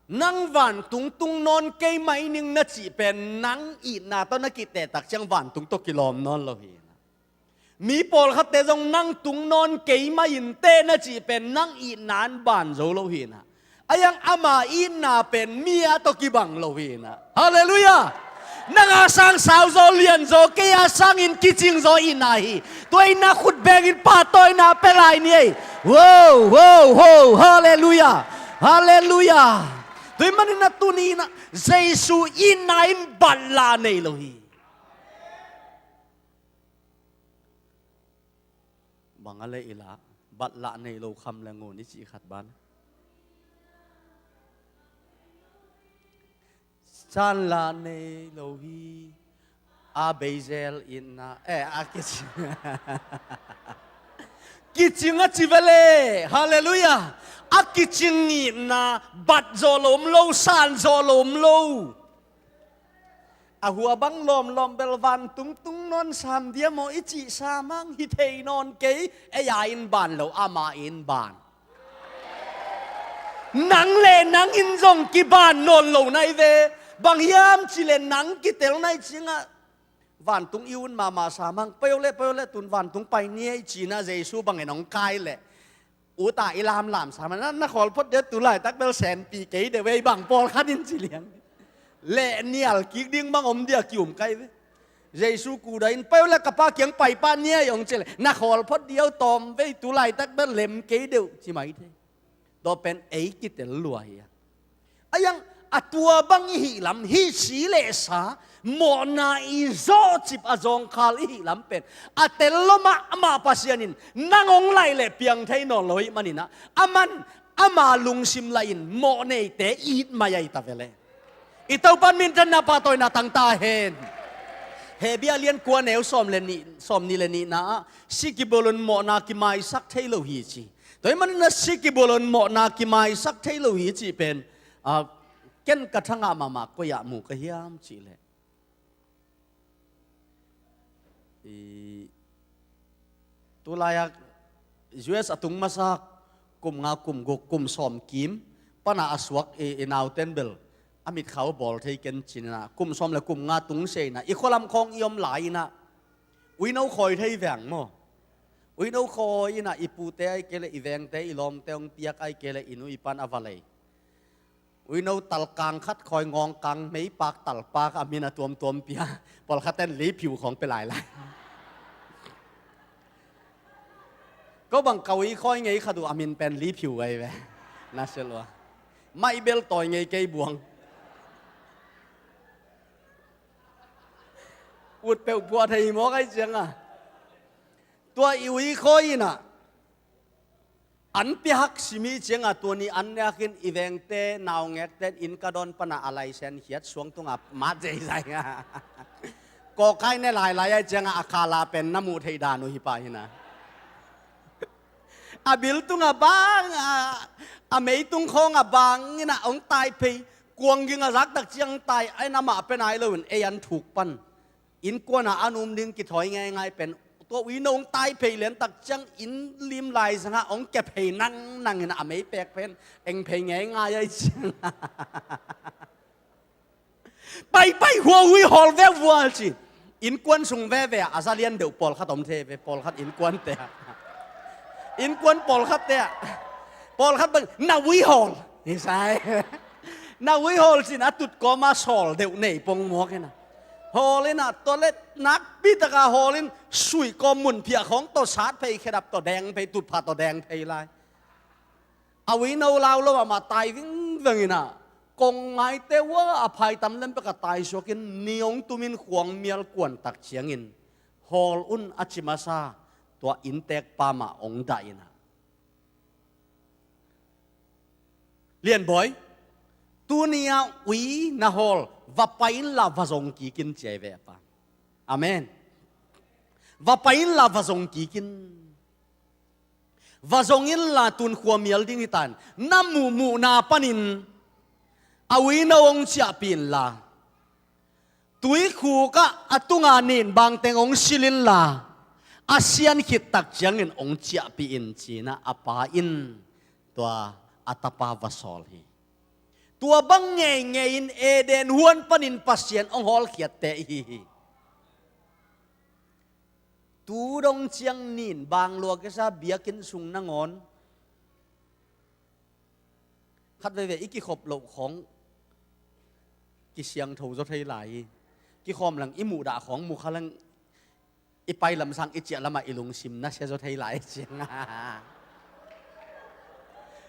nang vantung tung nawn kei mai ning na cih pen nang itna tawh na kiteh tak ciang vantung tawh kilawm nawn lo hi in ah. Mi pawlkhatte zong nang tung nawn kei mah inteh na cih pen nang itna in ban zo lo hi in ah. A iang ama itna pen mi a tawh kibang lo hi na. Halleluiah. Nang a sang sau zaw, lian zaw, kei a sangin kicing zaw itna hi. Tua in na khut bengin pahtawina pia lai ni ei. Wow, wow, wow. Halleluiah. Halleluiah. Tua ahih manin na tuni in ah Jesu itna in batlah nei lo hi. Bang a leh i lah, batlah nei lo kham le ngun i cih khat ban. Caan lah nei lo hi. A bei zel itna, eh, a kicing. Kicing a ci ve le. Halleluiah. A kicing itna bat zaw lo om lo, san zaw lo om lo. A hua bang lawmlawm bel vantung tung nawn sam dia maw i cih sam hang hi thei nawn kei, ei a in ban lo, ama in ban. Nang le nang in zong kiban nawn lo nai ve, bang hiam cih leh nang kitel nai ciangah vantung i ut mahmah sam hang, pai o le, pai o le, tun vantung pai ni ei ci-in ah Jesu bangin hong kai leh. Uta i lamlam sam na, na khawl phot dia tu laitak bel senpi kei deuh ei bang pawlkhat in ci liang. Leh nial kik ding bang om dia ki-um kai ve. Jesu kuda in pai o le ka Pa kiang pai pah ni ei hong ci leh, na khawl phot dia uh tawm vei tu laitak bel lem kei deuh ci mai thei. Tua pen ei kitel lua hi a. A iang a tua bang i hih lam, hih si le sa, mawhna i zawhcip a zawngkhal i hih lam pen a tel lo mahmah Pasian in nang hong laih leh piang thei nawn lo ahih manin ah, aman ama lungsim lahin mawh neite it mai ahi ta ve le. I Topa'n minthanna pahtawina tang ta hen. Hebru a lian kua neu sawm le nih, sawm nih le nihna ah, si kibawl un mawhna kimaisak thei lo hi ci. Tua ahih manin a si kibawl un mawhna kimaisak thei lo hi cih pen, a, ken ka thangah mahmah koi-ah mu ka hiam cih leh, i, tulai-ah U S a tung masa kum nga, kum guk, kum sawm kim pan a suak i, i nauten bel a mitkhau bawl thei ken ci-in ah, kum sawm le kum nga tung sia-in ah, i khualam khawng i om lai-in ah, uino khawi thei veng maw? Uino khawi-in ah i pute ahih kei leh i vengte, i lawmte hong piak ahih kei leh i nu i pa'n a va lei. Uino talkang khat khawi, ngawngkang meipak talpak a min a tuamtuam pia. Pawlkhat ten liphiu khawng pia lailai. Ko bang ka ui khawi ngei khat uh a min pen liphiu ahi ve. Na sia lua. Maih bel tawi ngei kei buang. Ut peuh puah thei mawk ahih ciangah, tua i ui khawi-in ah an pia hak sim i hih ciangah, tua ni an niakin i vengte, naungekte in ka dawn pan a, a laisen khiat suang tungah mat zeizai. Kawkai ne lailai ahih ciangah a khala pen na muh theih dan uh hi pah hi na. A bil tungah bang a, a meitung khawngah bang in ah hong tai phei, kuang ging a zak tak ciang tai, a in amah pia nai loin ei an thuk pan innkuan ah an um ding kithawi ngeingai pen, tua uino hong tai phei lian tak ciang inn lim lai zangah hong kia phei nangnang in a mei pek pen eng phei ngeingai ahih ciang. Pai pai hua ui hawl veu vua ci. Innkuan sung veve ah a za lian deuh pawlkhat om thei ve, pawlkhat innkuante ah. Innkuan pawlkhatte ah. Pawlkhat bang na ui hawl. Hi sai. Na ui hawl ci-in a tut kawma sawl deuh nei pong mawk hi na. Hawl in ah, tua leh nakpi taka hawl in, suih kawm mun phiah khawng tawh sat phei, khedap tawh deng phei, tutphah tawh deng phei lai. A uino lau lo amah tai vingveng in ah, kong ngaite uh a phaitam lem pek a tai suakin ni hong tumin khuang mial kuan tak ciangin, hawl un a ci masa, tua inntek pa mah hong dah in ah, Lianbawi, tuni-a ui na hawl, va pai inla va zong kik in ci ahi ve a pa. Amen. Va pai inla va zong kik in. Va zong inla tun khua mial ding hi ta in. Na muhmuhna panin a uino hong ciahpih inla, tuikhuk ah a tunga nin bangteng hong sil inla, a sian khit tak ciangin hong ciahpih in ci-in ah a pa in tua a tapa va sawl hi. Tua bang ngeingei in Eden huan panin Pasian hong hawlkhiatte ihi hi. Tu dong ciang nin bang lua kisa biakinn sung nangawn, Khat veivei i kikhop loh khawng kisiangtho zaw thei lai hi. Kikhawm leng i muhdah khawng mu kha leng i pai lamsang i ciah lamah i lungsim nasia zaw thei lai ciang.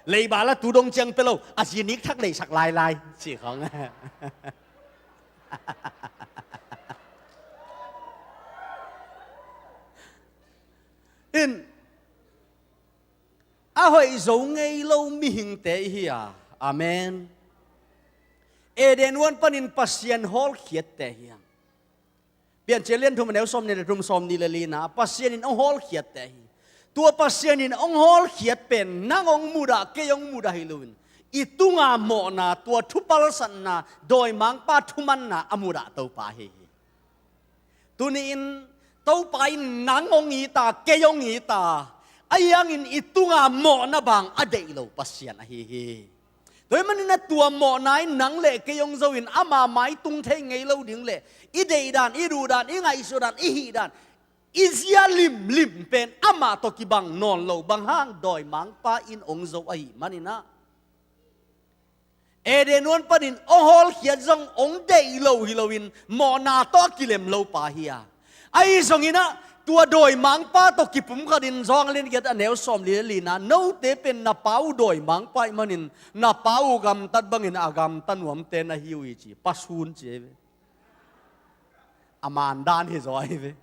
Leiba la tu dong ciang pia lo, a zinik thak leisak lailai ci khawng. In a hoih zo ngei lo mihingte i hi a. Amen. Eden huan panin Pasian hawlkhiatte hi a. Piancil lian thum a neu sawm nih le thum, sawm nih le lina Pasian in hong hawlkhiatte hi. Tua Pasian in hong hawlkhiat pen nang hong mudah, kei hong mudah hi loin i tunga mawhna, tua thupalsatna, dawimangpa thumanna a mudah Topa hi hi. Tuni-in Topa in nang hong it a, kei hong it a, ahi hangin i tunga mawhna bang a deih lo Pasian ahi hi. Tua ahih manin a tua mawhna in nang le kei hong zo in ama mai tung thei ngei lo ding le i deihdan, i duhdan, i ngaihsutdan, i hihdan, i zia limlim pen amah tawh kibang nawn lo, bang hang dawimangpa in hong zo ahih manin ah Eden huan panin hong hawlkhiat zong hong deih lo hi loin mawhna tawh a kilem lo pa hi a. Ahi zongin ah tua dawimangpa tawh kipumkhatin Johan lian giat a neu sawm li le lina, note pen na pa uh dawimangpa ahih manin na pa uh gamtat bangin a gamta nuamte na hi uh hi ci. Pasun ci ei ve. A man dan hi zaw ahi ve.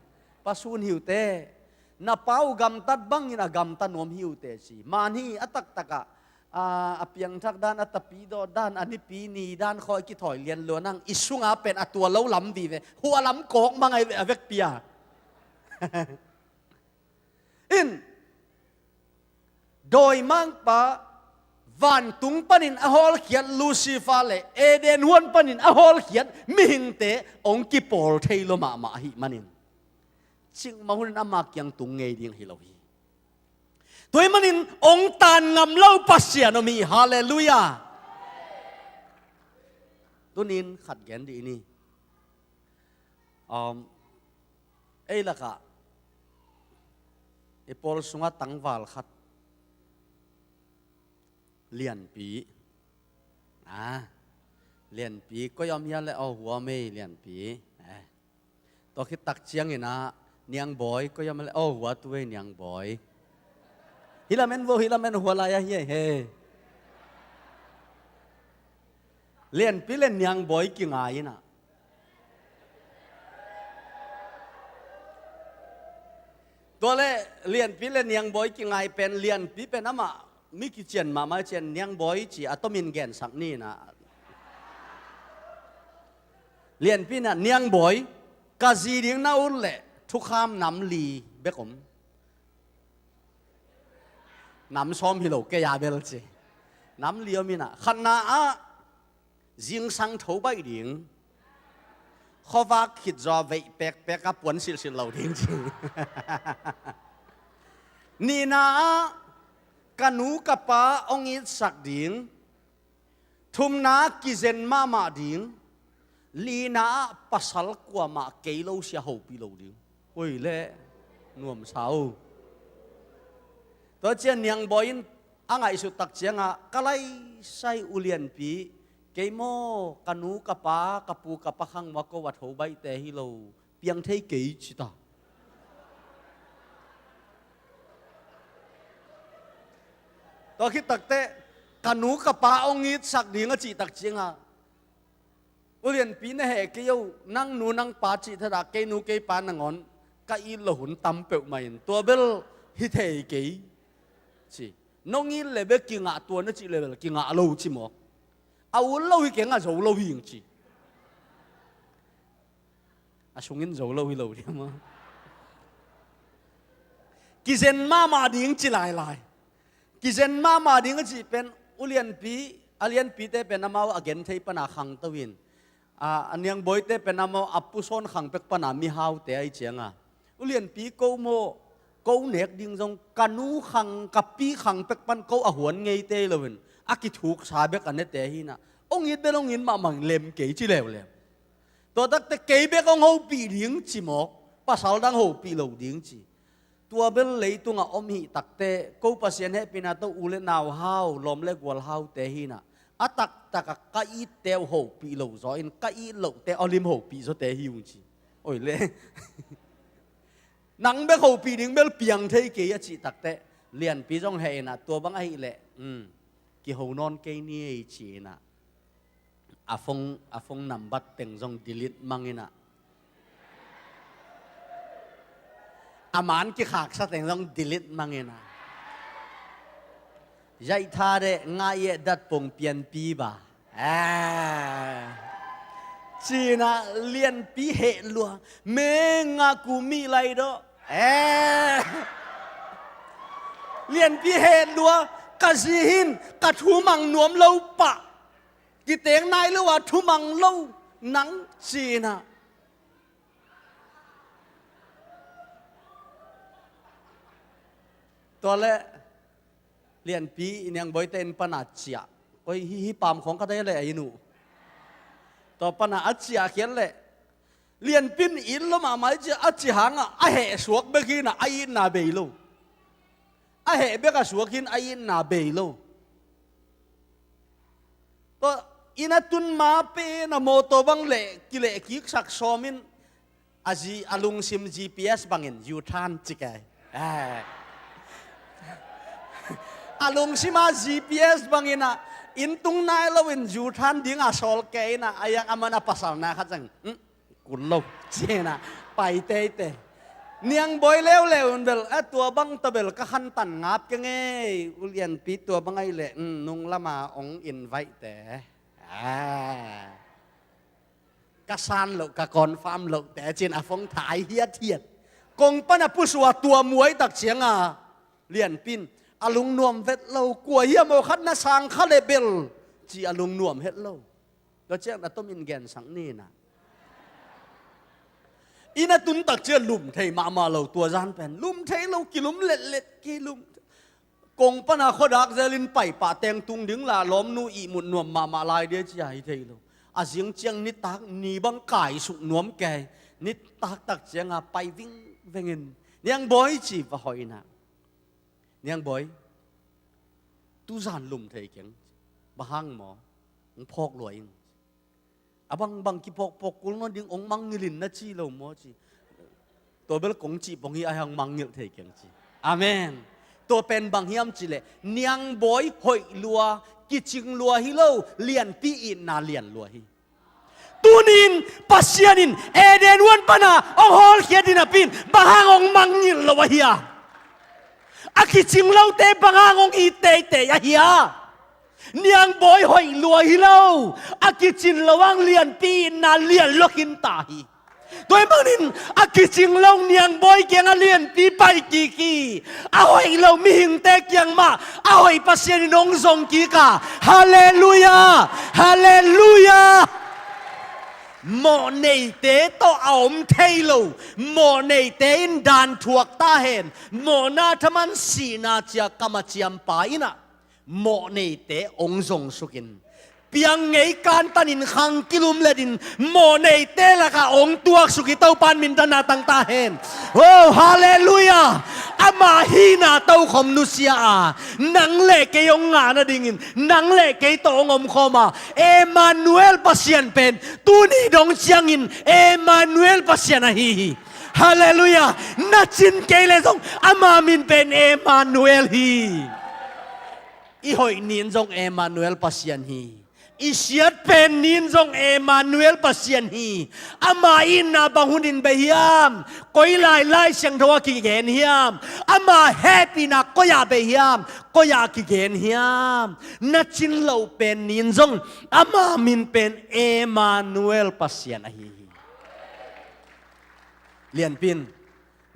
Pasun hi uh teh. Na pa uh gamtat bangin a gamta nuam hi uh teh ci. Man hi a taktakah a, a piangthak dan, a tapidaw dan, a nipi ni dan khawng i kithawi lian lua nang i sunga pen a tua lo lam vive. Hua lam kawk mang ahi ve a vekpi a. In dawimangpa vantung panin a hawlkhiat Lucifer le Eden huan panin a hawlkhiat mihingte hong kipawl thei lo mahmah ahih manin cikmah hunin ama kiang tung ngei ding hi lo hi. Tua ahih manin hong tan ngam lo Pasian om hi. Halleluiah. Tunin khat gen dih ni. Um, ei lakah i pawl sungah tangval khat, Lianpi. Ah, Lianpi, koi om hia le, aw, hua mei Lianpi. Eh. Tua khit tak ciangin ah, Niangbawi, koi om hia le, aw, hua tu ei Niangbawi. Hih lamen vo, hih lamen hua lai ahi ei he. Lianpi le Niangbawi kingai in ah. Tua le Lianpi le Niangbawi kingai pen, Lianpi pen amah mi kician mahmah cian, Niangbawi ci a tomin gensak ni na. Lianpi na, Niangbawi, ka zi ding na ut le thukham nam li bek om. Nam sawm hi lo kei a bel ci. Nam li om in ah, khatna ah zingsang tho baih ding. Khuavak khit zaw veih pekpek a puan silhsilh lo ding ci. Nihna ah ka nu ka pa hong itsak ding. Thumna ah kizen mahmah ding. Lina ah pasal kuamah kei lo sia hopih lo ding. Oi le, nuamsa uh. Tua ciang Niangbawi in a ngaihsut tak ciangah, ka laisai U Lianpi, kei maw, ka nu ka pa, ka pu ka pa khang maw, ko a tho baihte hi lo, piang thei kei ci ta. Tua khit takteh ka nu ka pa hong itsak ding a cih tak ciangah, U Lianpi, na heh kei uh, nang nu nang pa cih thadah kei nu kei pa nangawn ka it loh hun tam peuhmah in, tua bel hi thei kei ci. Nong it le bek kingah, tua na cih le bel kingah lo ci mawk. A ut lo hi keng, a zo lo hi ing ci. A sungin zo lo hi lo ding maw. Kizen mahmah ding ci lailai. Kizen mahmah ding a cih pen, U Lianpi, a Lianpite pen amau a genthei pana khangto in, a, a Niangbawite pen amau a pusawn khang pek pana mihaute ahi cianga, U Lianpi, ko maw, ko nek ding zong ka nu khang, ka pi khang pek pan ko a huan ngeite loin, a kithuksa bek a nete hinah, hong it bel hong it mahmah, lem kei ci leuleu. Tua takte kei bek hong hopih ding ci mawk, pasal dang hopih lo ding ci. Tua bel leitungah om hih takte, ko Pasian hehpihna tawh u le nau hau, lawm le gual haute hinah, A taktak a ka itte uh hopih lo zaw in, ka it lohte a lim hopih zawte hi ung ci. Oi le. Nang bek hopih ding bel piang thei kei a cih takteh, Lianpi zong heh in ah, tua bang ahih leh, um, kiho nawn kei ni ei ci in ah, a phone, a phone nambat teng zong delete mang in ah, a man kikhaksa teng zong delete mang in ah, zaih tha deh, ngai eh, dat pong pianpi ba. Eh. Ci in ah Lianpi heh lua, me nga ku mih lai dawh. Eh. Lianpi heh lua, ka zi hin ka thumang nuam lo pah. Kiteng nai lo a thumang lo nang ci in ah. Tua leh Lianpi i Niangbawite inn pana ciah. Koi hi, hi pam khawng khat ahi leh a inn uh. Tua pana a ciah khiat leh Lianpi in it lua mahmah i ci, a ci hangah a heh suak bek hi in ah, a itna bei lo. A heh bek a suak hi in, a itna bei lo. Tua inn a tun ma pen a mawtaw bang leh kileh kiksak sawm in, a zi, a lungsim G P S bangin U-turn ci kei. Eh. A lungsim a G P S bangin ah, inn tung nai lo in U-turn ding a sawl kei in ah, a yak a man a pasal na khat zang. Hmm? Kun lo ci in ah pai teitei. Niangbawi leuleu in bel, a tua bang ta bel ka khantan ngap keng ei, U Lianpi, tua bang ahih leh, um, nung lama ong invite te. Ah. Ka san loh, ka confirm loh te ci in a phone thah hiathiat. Kong pana pusuah tua muai tak ciang a, Lianpi in, a lungnuam vet lo, kua hiam aw khat na sang kha leh bel, ci a lungnuam het lo. Tua ciang na tomin gensak ni in ah. Inn a tun tak ciang lum thei mahmah lo, tua zan pen. Lum thei lo, kilum letlet, kilum. Kong pana khuadak zelin paipah teng tung ding la, lawmnu ihmut nuam mahmah lai dia ci a hi thei lo. A zing ciang nitak ni bang kaisuk nuam kei. Nitak tak ciang a pai vingveng in, Niangbawi ci va hoih in ah. Niangbawi, tuzan lum thei keng. Bang hang maw? Ong phawk lua ing. A bangbang kiphawkphawk kul nawn ding, ong mangngilh in na ci lo maw ci. Tua bel kong cih pong hi, a hang mangngilh thei keng ci. Amen. Tua pen bang hiam cih leh, Niangbawi hoih lua, kicing lua hi lo, Lianpi itna lian lua hi. Tuni-in Pasian in Eden huan pana ong hawlkhia ding napi-in bang hang ong mangngilh lo ahi a? A kicing lote bang hang ong it teitei ahi a? Niangbawi hoih lua hi lo, a kicin lo hang Lianpi itna lian lua khin ta hi. Tua ahih manin a kicing lo Niangbawi kiangah Lianpi pai kik hi. A hoih lo mihingte kiang mah a hoih Pasian in hong zong kik a. Halleluiah! Halleluiah! Mawhneite tawh a om thei lo. Mawhneite in dan thuak ta hen. Mawhna thaman sihna ciah kam a ciampa in ah, mawhneite hong zongsuk in, piang ngei kantanin khang kilumletin mawhneite lakah hong tuaksuk hi. Topa in minthanna tang ta hen. Oh, halleluiah! Ama hihna tokhom nusia a, nang le kei hong ngah nadingin nang le kei tawh hong omkhawm a, Emmanuel Pasian pen tuni dong ciangin Emmanuel Pasian ahi hi. Halleluiah! Na cin kei leh zong ama min pen Emmanuel hi. I hoih ni-in zong Emmanuel Pasian hi. I siat pen ni-in zong Emmanuel Pasian hi. Ama itna bang hunin bei hiam? Koi lai Lai Siangtho ah kigen hiam? Ama hehpihna koi ah bei hiam? Koi ah kigen hiam? Na cin loh pen ni-in zong ama min pen Emmanuel Pasian ahi hi. Lianpi in,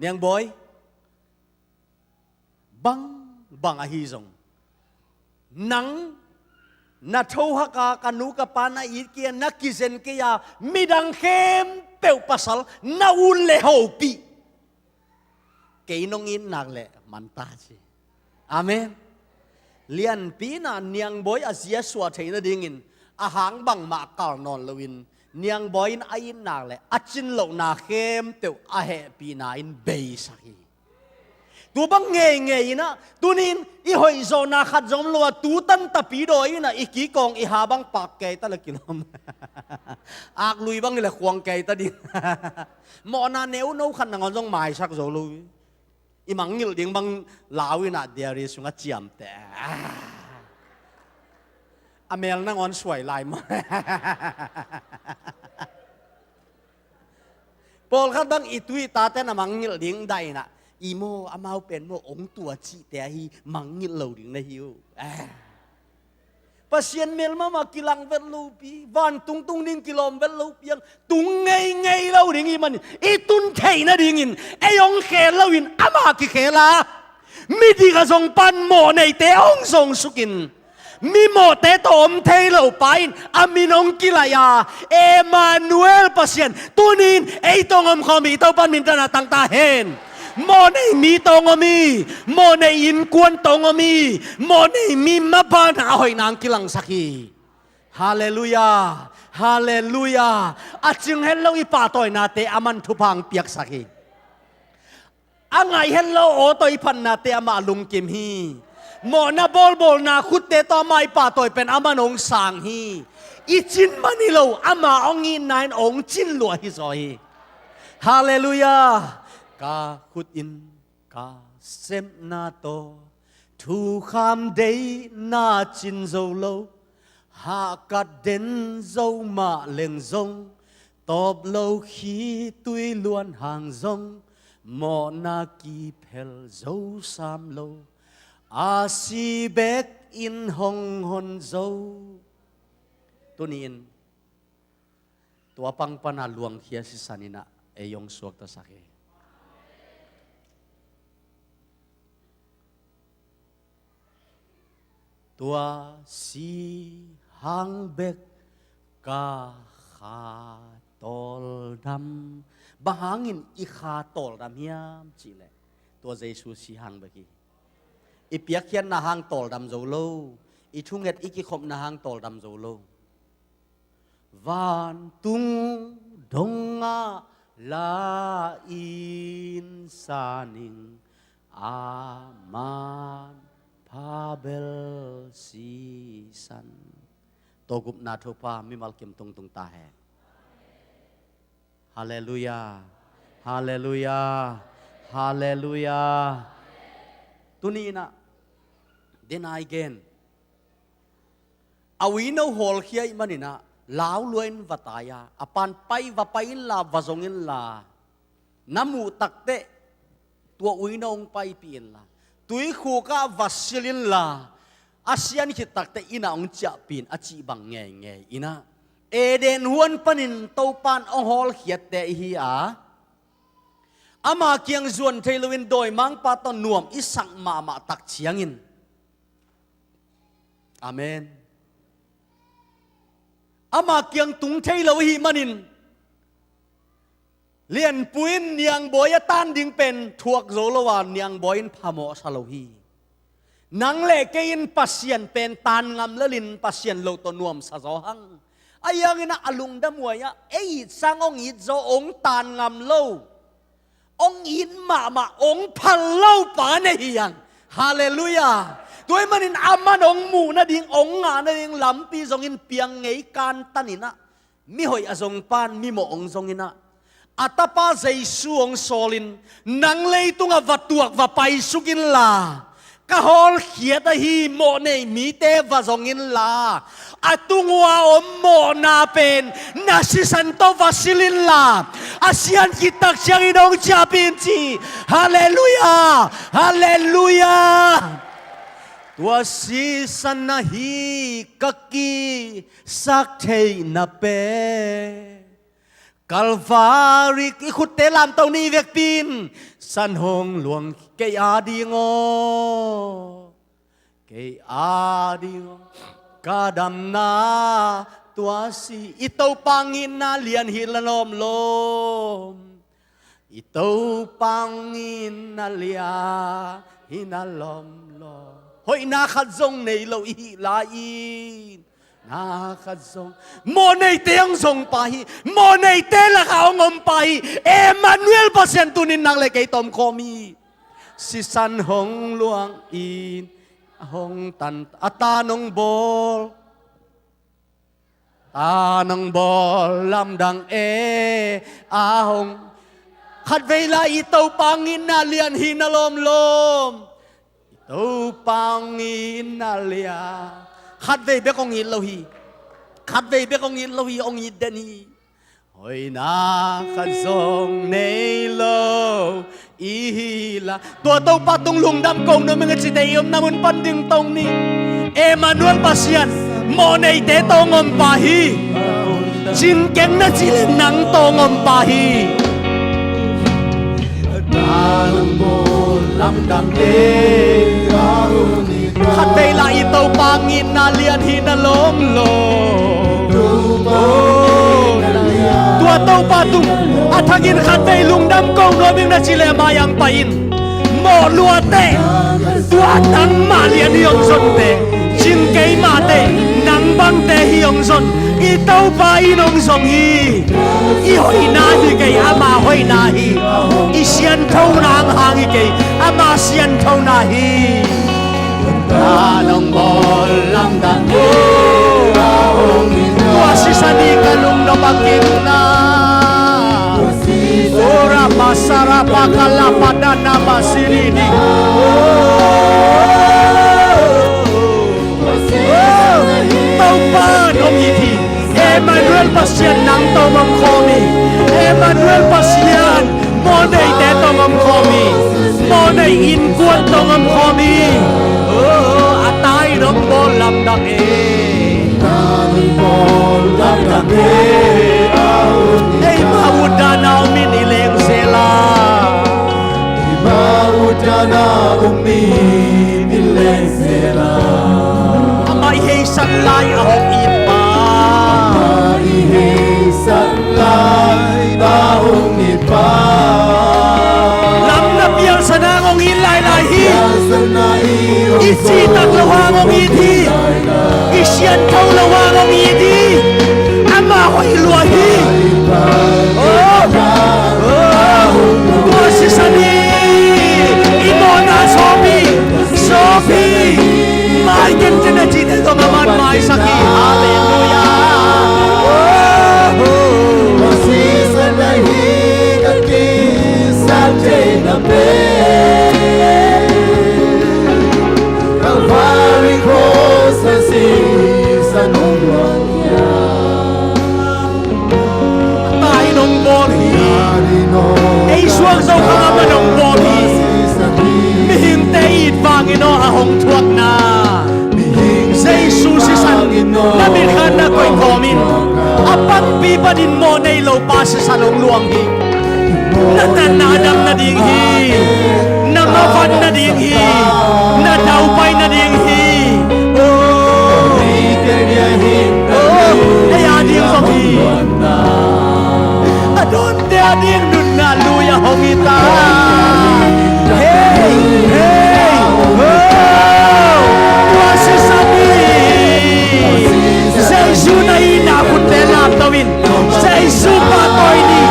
Niangbawi, bang bang ahi zong, nang na thohak a, ka nu ka pa na it kei a, na kizen kei a, midang khempeuh pasal na ut le hopih, kei nong it nak leh man ta ci. Amen. Lianpi in ah Niangbawi a zi a suah theih nadingin a hang bangmah kal nawn loin, Niangbawi in a it nak leh a cin lohna khempeuh a hehpihna in beisak hi. Tu bang ngeingei inah, tunin i hoihzawhna khat zong om lo a, tu tan tapi dawi inah i kikawng i ha bang pak kei ta le kilawm. Aklui bang hi le khuang kei ta ding. Mawhna neuno khat nangawn zong maisak zo lo. I mangngilh ding bang lau inah diary sungah ciamteh. A mel nangawn suai lai maw. Pawlkhat bang i tu i tate na mangngilh ding dah inah, i maw, amau pen maw, ong tua cihte ahi, mangngilh lo ding na hi uh. Ah. Pasian mel mahmah kilang vet lopi, vantung tung ding kilawm vet lopi ang, tung ngeingei lo ding i manin, i tun theih nadingin ei ong khel loin ama kikhel a, midik a zong pan mawh neite ong zong sukin, mi mawhte tawh om thei lo pa in a min ong kilaih a, Emmanuel Pasian tunin ei tawh ong om khawm hi, Topan minthanna tang ta hen. Mawh nei mi tawh ong om hi, mawh nei innkuan tawh ong om hi, mawh nei mi maban a hoihna ong kilangsak hi. Halleluiah. Halleluiah. A cing het lo i pahtawinate aman thupha ong piaksak hi. A ngaih het lo aw tawh i phatnate amah lungkim hi. Mawhna bawlbawlna khutte tawh amah i pahtawi pen aman ong sang hi. I cin man hi lo, ama ong itna in ong cin luah hi zaw hi. Halleluiah. Ka khut in ka sepna tawh thukham deihna cin zo lo, hahkat den zo mah leng zong, tawp lo khitui luan hang zong, mawhna kiphel zo sam lo, a si bek in hong hon zo. Tuni-in tua pang pana luangkhia sisan inah ei ong suaktasak hi. Tua si hang bek ka kha tawldam. Bang hangin i kha tawldam hiam cihleh, tua Jesu si hang bek hi. I piakkhiatna hang tawldam zo lo, i thunget i kikhopna hang tawldam zo lo. Vantung dongah la in sa ning, aman phabel sisan. Tua gupna thupha mimal kim tungtung ta hen. Halleluiah. Halleluiah. Halleluiah. Tuni inah, den ai gen. A uino hawlkhia i maninah, lau luain va tai a, a pan pai, va pai inla, va zong inla, na muh takteh tua uino hong paipih inla, tuikhukah va sil inla, a sian khit takteh innah hong ciahpih in a cih bang ngeingei inah, Eden huan panin Topan hong hawlkhiatte ihi a, ama kiang zuan thei loin dawimangpa tawh nuam i sak mahmah tak ciangin, amen, ama kiang tung thei lo ahih manin, Lianpu in Niangbawi a tan ding pen thuak zo lo a, Niangbawi in phamawhsa lo hi. Nang le kei in Pasian pen tan ngam lelin Pasian lo tawh nuamsa zaw hang. A hianginah a lungdam huai ah, ei it sang hong it zaw, hong tan ngam lo, hong it mahmah, hong phal lo pa nei hi hang. Halleluiah. Tua ahih manin aman hong muh nading, hong ngah nading lampi zongin piang ngei kantaninah, mihoih a zong pan mimawh hong zonginah, a tapa Jesu hong sawlin, nang leitungah va tuak va paisuk inla, ka hawlkhiat ahi mawh nei mite va zong inla, a tung ua om mawhna pen na sisan tawh va sil inla, a sian khit tak ciangin hong ciahpih in ci. Halleluiah. Halleluiah. Tua sisan ahi ka ki sak theihna pen, Kalvari i khutte lamto ni vekpi in, san hong luang kei a ding aw, kei a ding aw, ka damna tua si. I Topa ngitna lian hi la lawmlawm. I Topa ngitna lian hi na lawmlawm. Hoihna khat zong nei lo i hih lai-in, na khat zong, mawh neite hong zong pa hi. Mawh neite lakah hong om pa hi. Emmanuel Pasian tunin nang le kei tawh om khawm hi. Sisan hong luang in a hong tan a ta nong bawl. Ta nong bawl lamdang e a hong. Khatvei lai i Topa hong itna lian hi na lawmlawm. I Topa hong itna lian. Khatvei bek hong it lo hi. Khatvei bek hong it lo hi, hong it den hi. Hoihna khat zong nei lo i hi la. Tua Topa tung lungdam ko nuam ing a cite i omna mun pan ding tong ni. Emmanuel Pasian, mawhneite tawng om pa hi. Cingkeng na cih leh nang tawng om pa hi. Khatvei lai i Topa hong itna lian hi na lawmlawm. Tua Topa tung a thangin khatvei lungdam ko nuam ing na cih leh ama hong pai in. Mawh luate, tua nangmah lian hi hong zonte. Cingkei mahte, nang bangte hi hong zon. I Topa in hong zong hi. I hoihna hi kei, ama hoihna hi. I sianthona hang hi kei, ama sianthona hi. Ka nong bawl lamdang uh. Tua sisan i ka lungdam a kinna. Ora masara pakala padana masiri ni. Topa nong it hi. Emmanuel Pasian nang tawng om khawm hi. Emmanuel Pasian mawhneite tawng om khawm hi. Mawhnei innkuan tawng om khawm hi. A ta in hong bawl lamdang e. Eima utdan a om in i leng zel a. Amah i heisak lai a hong it pa. Lam na pialsan hang hong it lailai hi. I cihtak loh hang hong it hi. I siantho loh hang hong it hi. Amah hoih lua hi. Oh, oh, tua sisan hi. I mawhna sawp hi. Sawp hi. Mai kei in a cihte zong aman maisak hi. Halleluiah. Oh, oh. Tua sisan ahi ka kisat thei na pen. Calvary cross a sisan hong luang hiam. A ta in hong bawl hi. Ei suak zo kha a man hong bawl hi. Mihingte it vangin aw a hong thuakna. Jesu sisan na mit khat na koih khawm in. A pangpi panin mawh nei lo pa sisan hong luang hi. Na natna a dam nading hi. Na mavan nading hi. Na daupai nading hi. Oh. Oh. Ei a ding zong hi. A dawnte a ding nunna lui a hong hi ta. Hei, hei. Oh. Tua sisan hi. Jesu na itna khutte lamto in. Jesu pahtawi ni.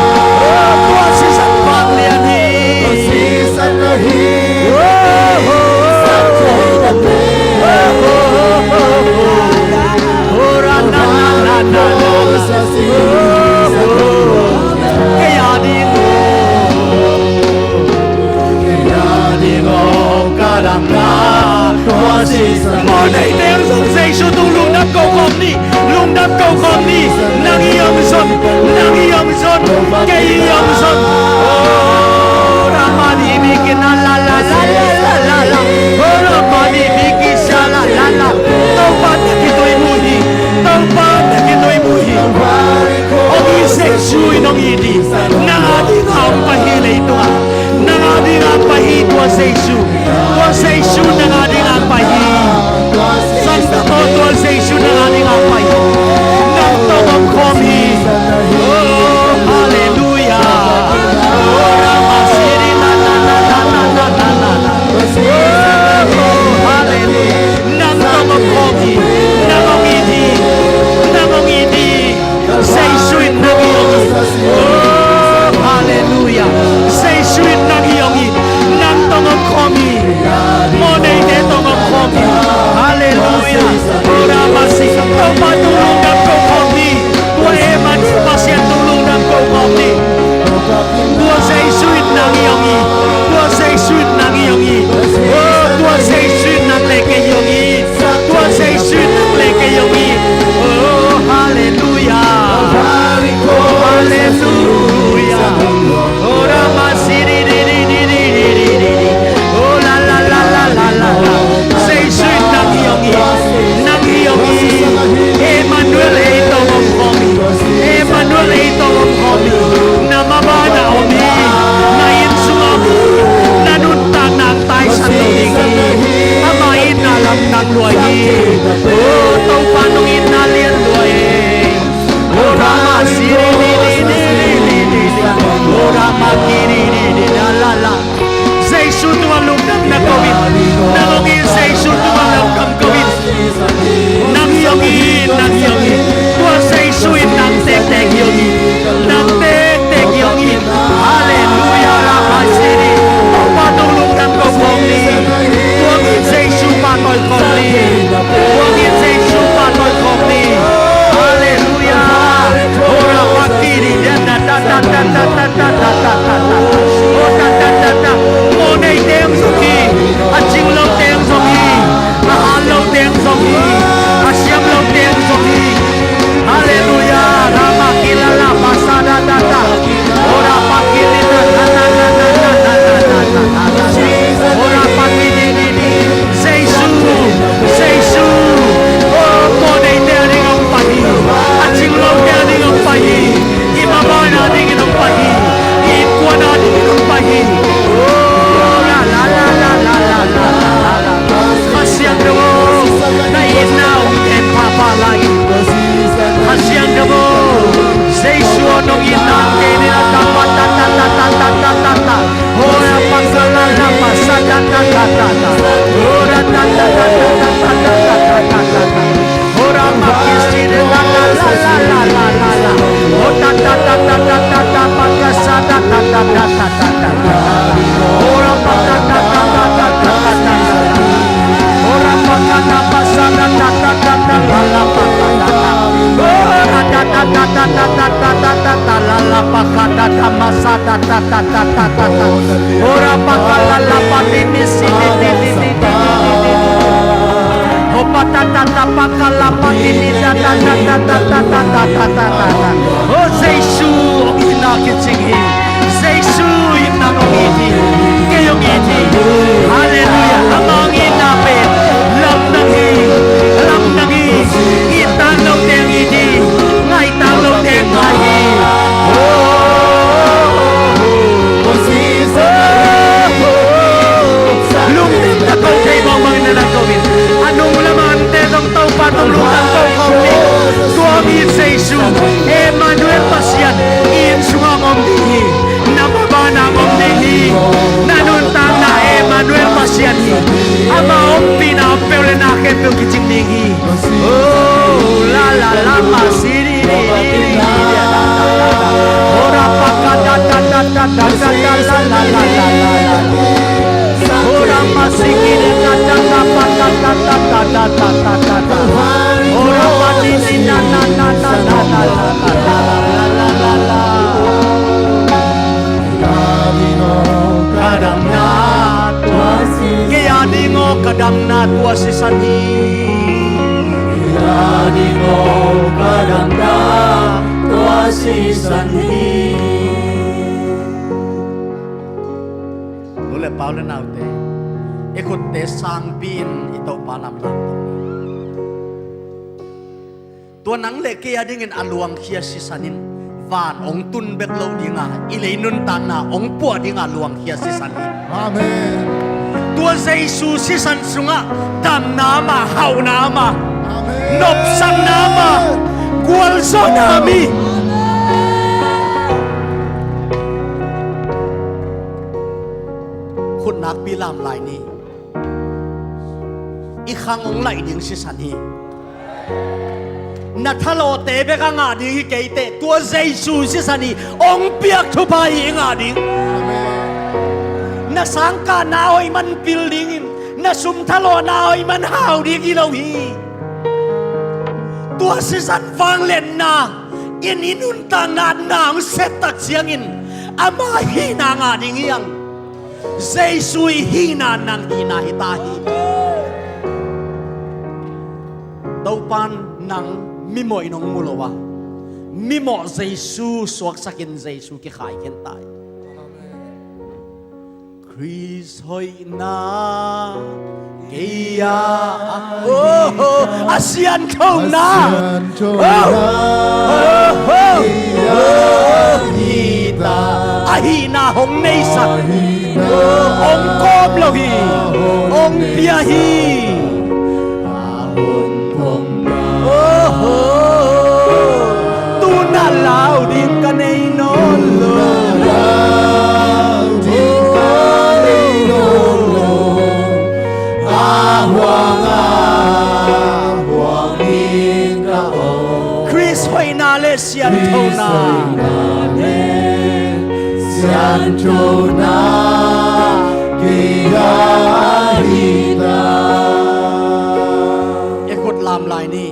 Oh, tua sisan vanglian hi. Tua sisan ahi. Oh, oh, oh. Oh, ra, na, na, na, na, na. Oh, oh. Kei a ding. Kei a ding. Ka dang na. Tua sisan. Mawhneite zong Jesu tung lungdam ko khawm ni. Lungdam ko khawm ni, nang hi hong zon, nang hi hong zon, kei hi hong zon. Oh, Ramani Mikina la la la la la la la. Oh, Ramani Mikisa la la la. Topa na kituimu hi, Topa na kituimu hi. Hong it Jesu in hong it hi. Nang a ding a hong pai hi leitungah. Nang a ding a hong pai hi tua Jesu. Tua Jesu nang a ding a hong pai hi. Santa Paul tua Jesu nang a ding a hong pai hi. Nang tawh om khawm hi. Oh, halleluiah. Oh, Ramah Siri na na na na na na na na. Oh, halleluiah. Nang tawh om khawm hi. Nang hong it hi. Nang hong it hi. Jesu in nang hi hong hi. Oh, halleluiah. Jesu in nang hi hong hi. Nang tawh om khawm Mawh neite hong zong hi, a cing lote hong zong hi, a hal lote hong zong hi, a siam lote hong zong hi. Halleluiah. Rama kilala pasada dada. Ora pakilina na na na na na na na na na na. Ora pakilini ni. Jesu, Jesu. Oh, mawh neite a ding hong pai hi. A cing lote a ding hong pai hi. I mawhna dingin hong pai hi. I innkuan a dingin hong pai hi. Oh, la la la la la la la la la. Kha Siangtho aw, na itna hong teng pahpah lai. Kha Siangtho aw, Jesu aw, nong itna hong teng ni la ta pa ta ta ta ta ta ta ta ta. Ora pa sa la la pa sa ta ta ta ta ta. Ora ta ta ta ta ta ta ta ta ta ta ta. Ora ma ki si de la la la la la la la la. O ta ta ta ta ta ta ta pa ka sa ta ta ta ta ta ta ta ta. Ora pa ta ta ta ta ta ta ta ta ta. Ora pa ka na pa sa ta ta ta ta ta la la pa ka ta ta. Ora ta ta ta ta ta ta ta ta ta ta la la pa ka ta ta ma sa ta ta ta ta ta ta ta. Ora pa ka la la pa ti mi si ti ti ti ti ti ti ti. O pa ta ta ta pa ka la pa ti ti ta ta ta ta ta ta ta ta ta ta ta. O Jesu, hong itna kicing hi. Jesu itna hong it hi. Kei hong it hi. Halleluiah. Amah hong itna pen lamdang hi. Lamdang hi. It tang lote hong it hi. Ngai tang lote hong ngai hi. Oh, oh, oh, oh. Lungdamna ko thei bangbang na na ko in. A nung lam a ante zong Topa tawh lungdam ko khawm ni. Tua mi Jesu, Emmanuel Pasian, i inn sungah hong om ding hi. Na maban ah hong om ding hi. Na nuntakna Emmanuel Pasian hi. Ama ompihna peuh le na khempeuh kicing ding hi. Oh, la la la ma si di di di di di. Ora pa ka ta ta ta ta ta ta ta la la la la la la. Ora ma si ki de ta ta ta pa ta ta ta ta ta ta ta ta ta. Ora ma ni ni na na na na na na na na na na na na. Ka damna tua si. Kei a ding aw ka damna tua sisan hi. Kei a ding aw ka damna tua sisan hi. Nu le pa u le naute, i khutte sangpi-in i Topa lamlam tawh. Tua nang le kei a dingin a luangkhia sisan in van hong tun bek lo dinga, i lei nuntakna hong puah dinga luangkhia sisan hi. Amen. Tua Jesu sisan sungah damna mah, hauhna mah, amen, nopsakna mah, gualzawhna mi. Khut nakpi lam lai ni. I khang hong laih ding sisan hi. Na thalawhte bek a ngah ding hi kei teh, tua Jesu sisan hi. Hong piak thupha hi i ngah ding. Na sangkahna hoih man pil dingin, na sum thalawhna hoih man hau ding hi lo hi. Tua sisan vangliatna in i nuntakna na hong set tak ciangin ama hihna ngah ding hi hang. Jesu i hihna nang hihna hi ta hi. Topan nang mimawh in hong mu lo a, mimawh Jesu suaksakin Jesu kikhai khen ta hi. Khrist hoihna kei a, oh, oh, a sianthona, a sianthona, oh, oh, oh, hi ta. A hihna hong neisak, a hihna hong kawm lo hi, hong pia hi. Oh, oh, tu-in a lau ding ka nei nawn lo. Lau ding ka nei nawn lo. A huang a, huang in ka om. Khrist hoihna le sianthona. Khrist hoihna le sianthona kei a hi ta. I khut lam lai ni.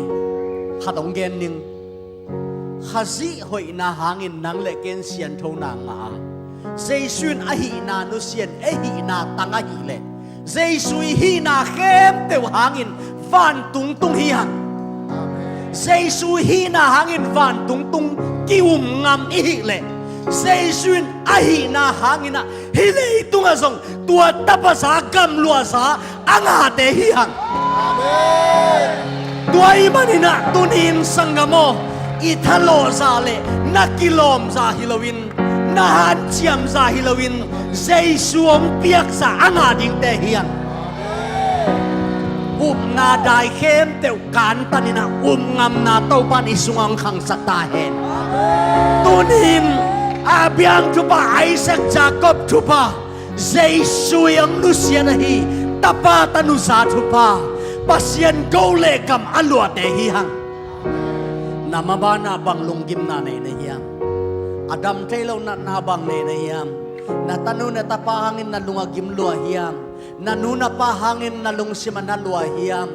Khat hong gen ning. Khazih hoihna hangin nang le ken sianthona ngah a, Jesu in a hihna nusia in, ei hihna tang ahih leh, Jesu i hihna khempeuh hangin vantung tung hi hang. Jesu i hihna hangin vantung tung ki-um ngam i hih leh, Jesu in a hihna hangin ah hih leitungah zong tua tapa za, gamluah za a ngahte hi hang. Tua ahih manin ah tuni-in sanggam aw, i thalawhza le na kilawmza hi loin, na hanciamza hi loin, Jesu hong piakza a ngah dingte hi hang. Upna dai khempeuh kantanin ah um ngamna Topa in i sungah hong khangsak ta hen. Tuni-in Abraham thupha, Isaac, Jacob thupha, Jesu i hong nusiat ahi tapa tanuza thupha, Pasian go le gam a luahte hi hang. Na maban ah bang lunggimna nei na hiam? A dam thei lo natna bang nei na hiam? Na tanu na tapa hangin na lung a gim lua hiam? Na nu na pa hangin na lungsim a na lua hiam?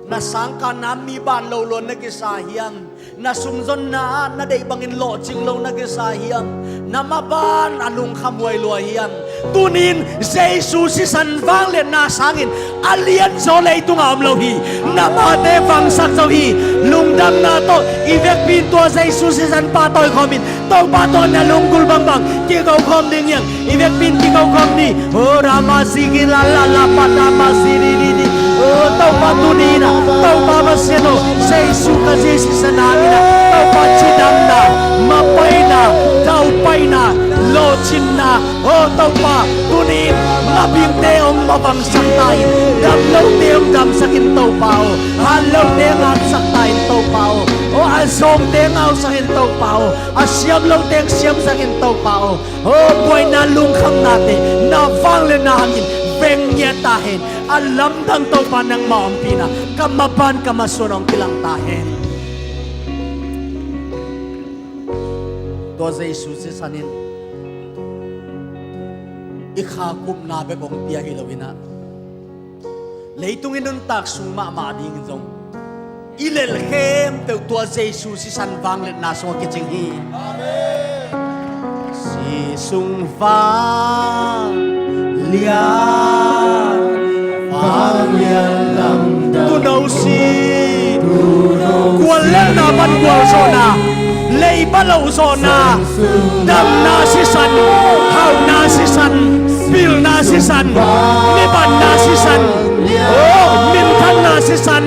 Na sangkahna mi ban lo lua na kisa hiam? Na sumzonna ah na deih bangin lawhcing lo na kisa hiam? Na maban a lungkhamhuai lua hiam? Tuni-in Jesu sisan vangliatna sangin a lianzaw leitungah om lo hi. Na mate vangsak zo hi. Lungdamna tawh i vekpi in tua Jesu sisan pahtawi khawmin Topa tawh na lunggulh bangbang kiko khawm ding hi hang. I vekpi in kiko khawm ni. O Rama Zigi la la la pa Rama Ziri di di. O Topa tuni-in ah, Topa Pasian aw, Jesu Khazih sisan hangin ah Topa cidamna, mapaina, daupaina, lawhcinna, o Topa, tuni-in mabingte hong mabangsak ta in, dam lote hong damsak in Topa aw, hat lote hong hatsak ta in Topa aw, o a zawngte hong hausak in Topa aw, a siam lote hong siamsak in Topa aw. O buaina lungkhamnate na vangliatna hangin veng ngiat ta hen. A lamdang Topa nangmah ompihna ka maban ka masuan hong kilang ta hen. Tua Jesu sisan in i kha kupna bek hong pia hi loin ah, leitung i nuntak sung mahmah dingin zong i lel khempeuh tua Jesu sisan vangliatna sungah kicing hi. Si sung vanglian, vanglian lamdang, tuno si, tuno si, gualliatna pan gualzawhna, leiba lohzawhna, damna sisan, hauhna sisan, pilna sisan, mibanna sisan, o minthanna sisan.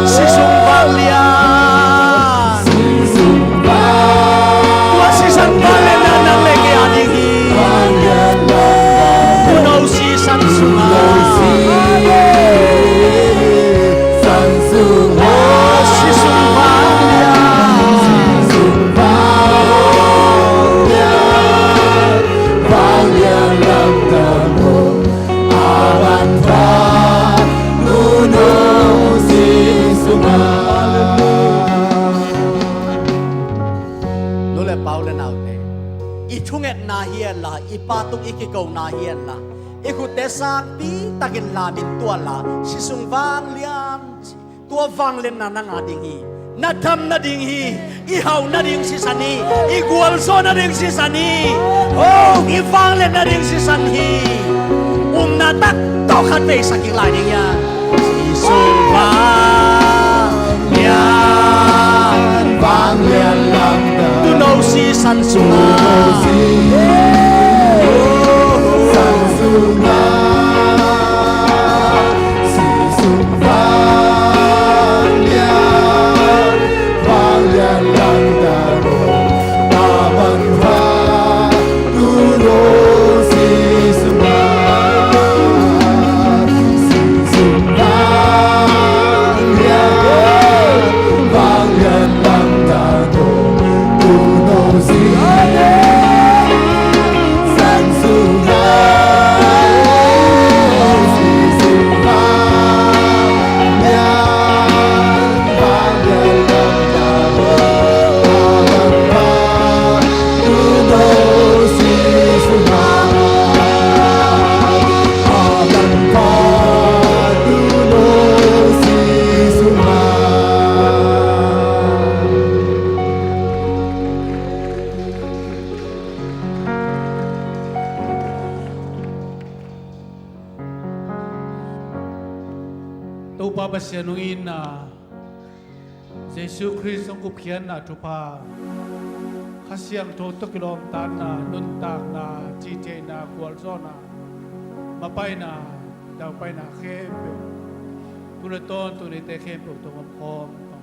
Si sung vanglian. Tua sisan vangliatna nang le kei a ding hi. Tuno sisan sungah. O si sung vanglian. Nu le pa, u le naute, i thungetna hi henla, i pa tung i kikona hi henla, i khutte sangpi takin lamin tuanla, si sung vanglian, tua vangliatna na ngah ding hi. Na dam nading hi. I hauh nading sisan hi. I gualzo nading sisan hi. O, i vangliat nading sisan hi. Upna tak tawh khat vei sa kik lai ding hi a. Si sung vanglian, vanglian lamdang, tuno sisan sungah. Tuno sisan sungah. Si sung vanglian, vanglian lamdang, a manpha tuno si sungah. Si sung vanglian, vanglian lamdang, tuno si Pasian hong itna, Jesu Khrist hong gupkhiatna thupha, Kha Siangtho tawh kilawmtatna, nuntakna, cihtheihna, gualzawhna, mapaina, daupaina khempeuh, tu le tawntung ni te khempeuh tawh omkhawm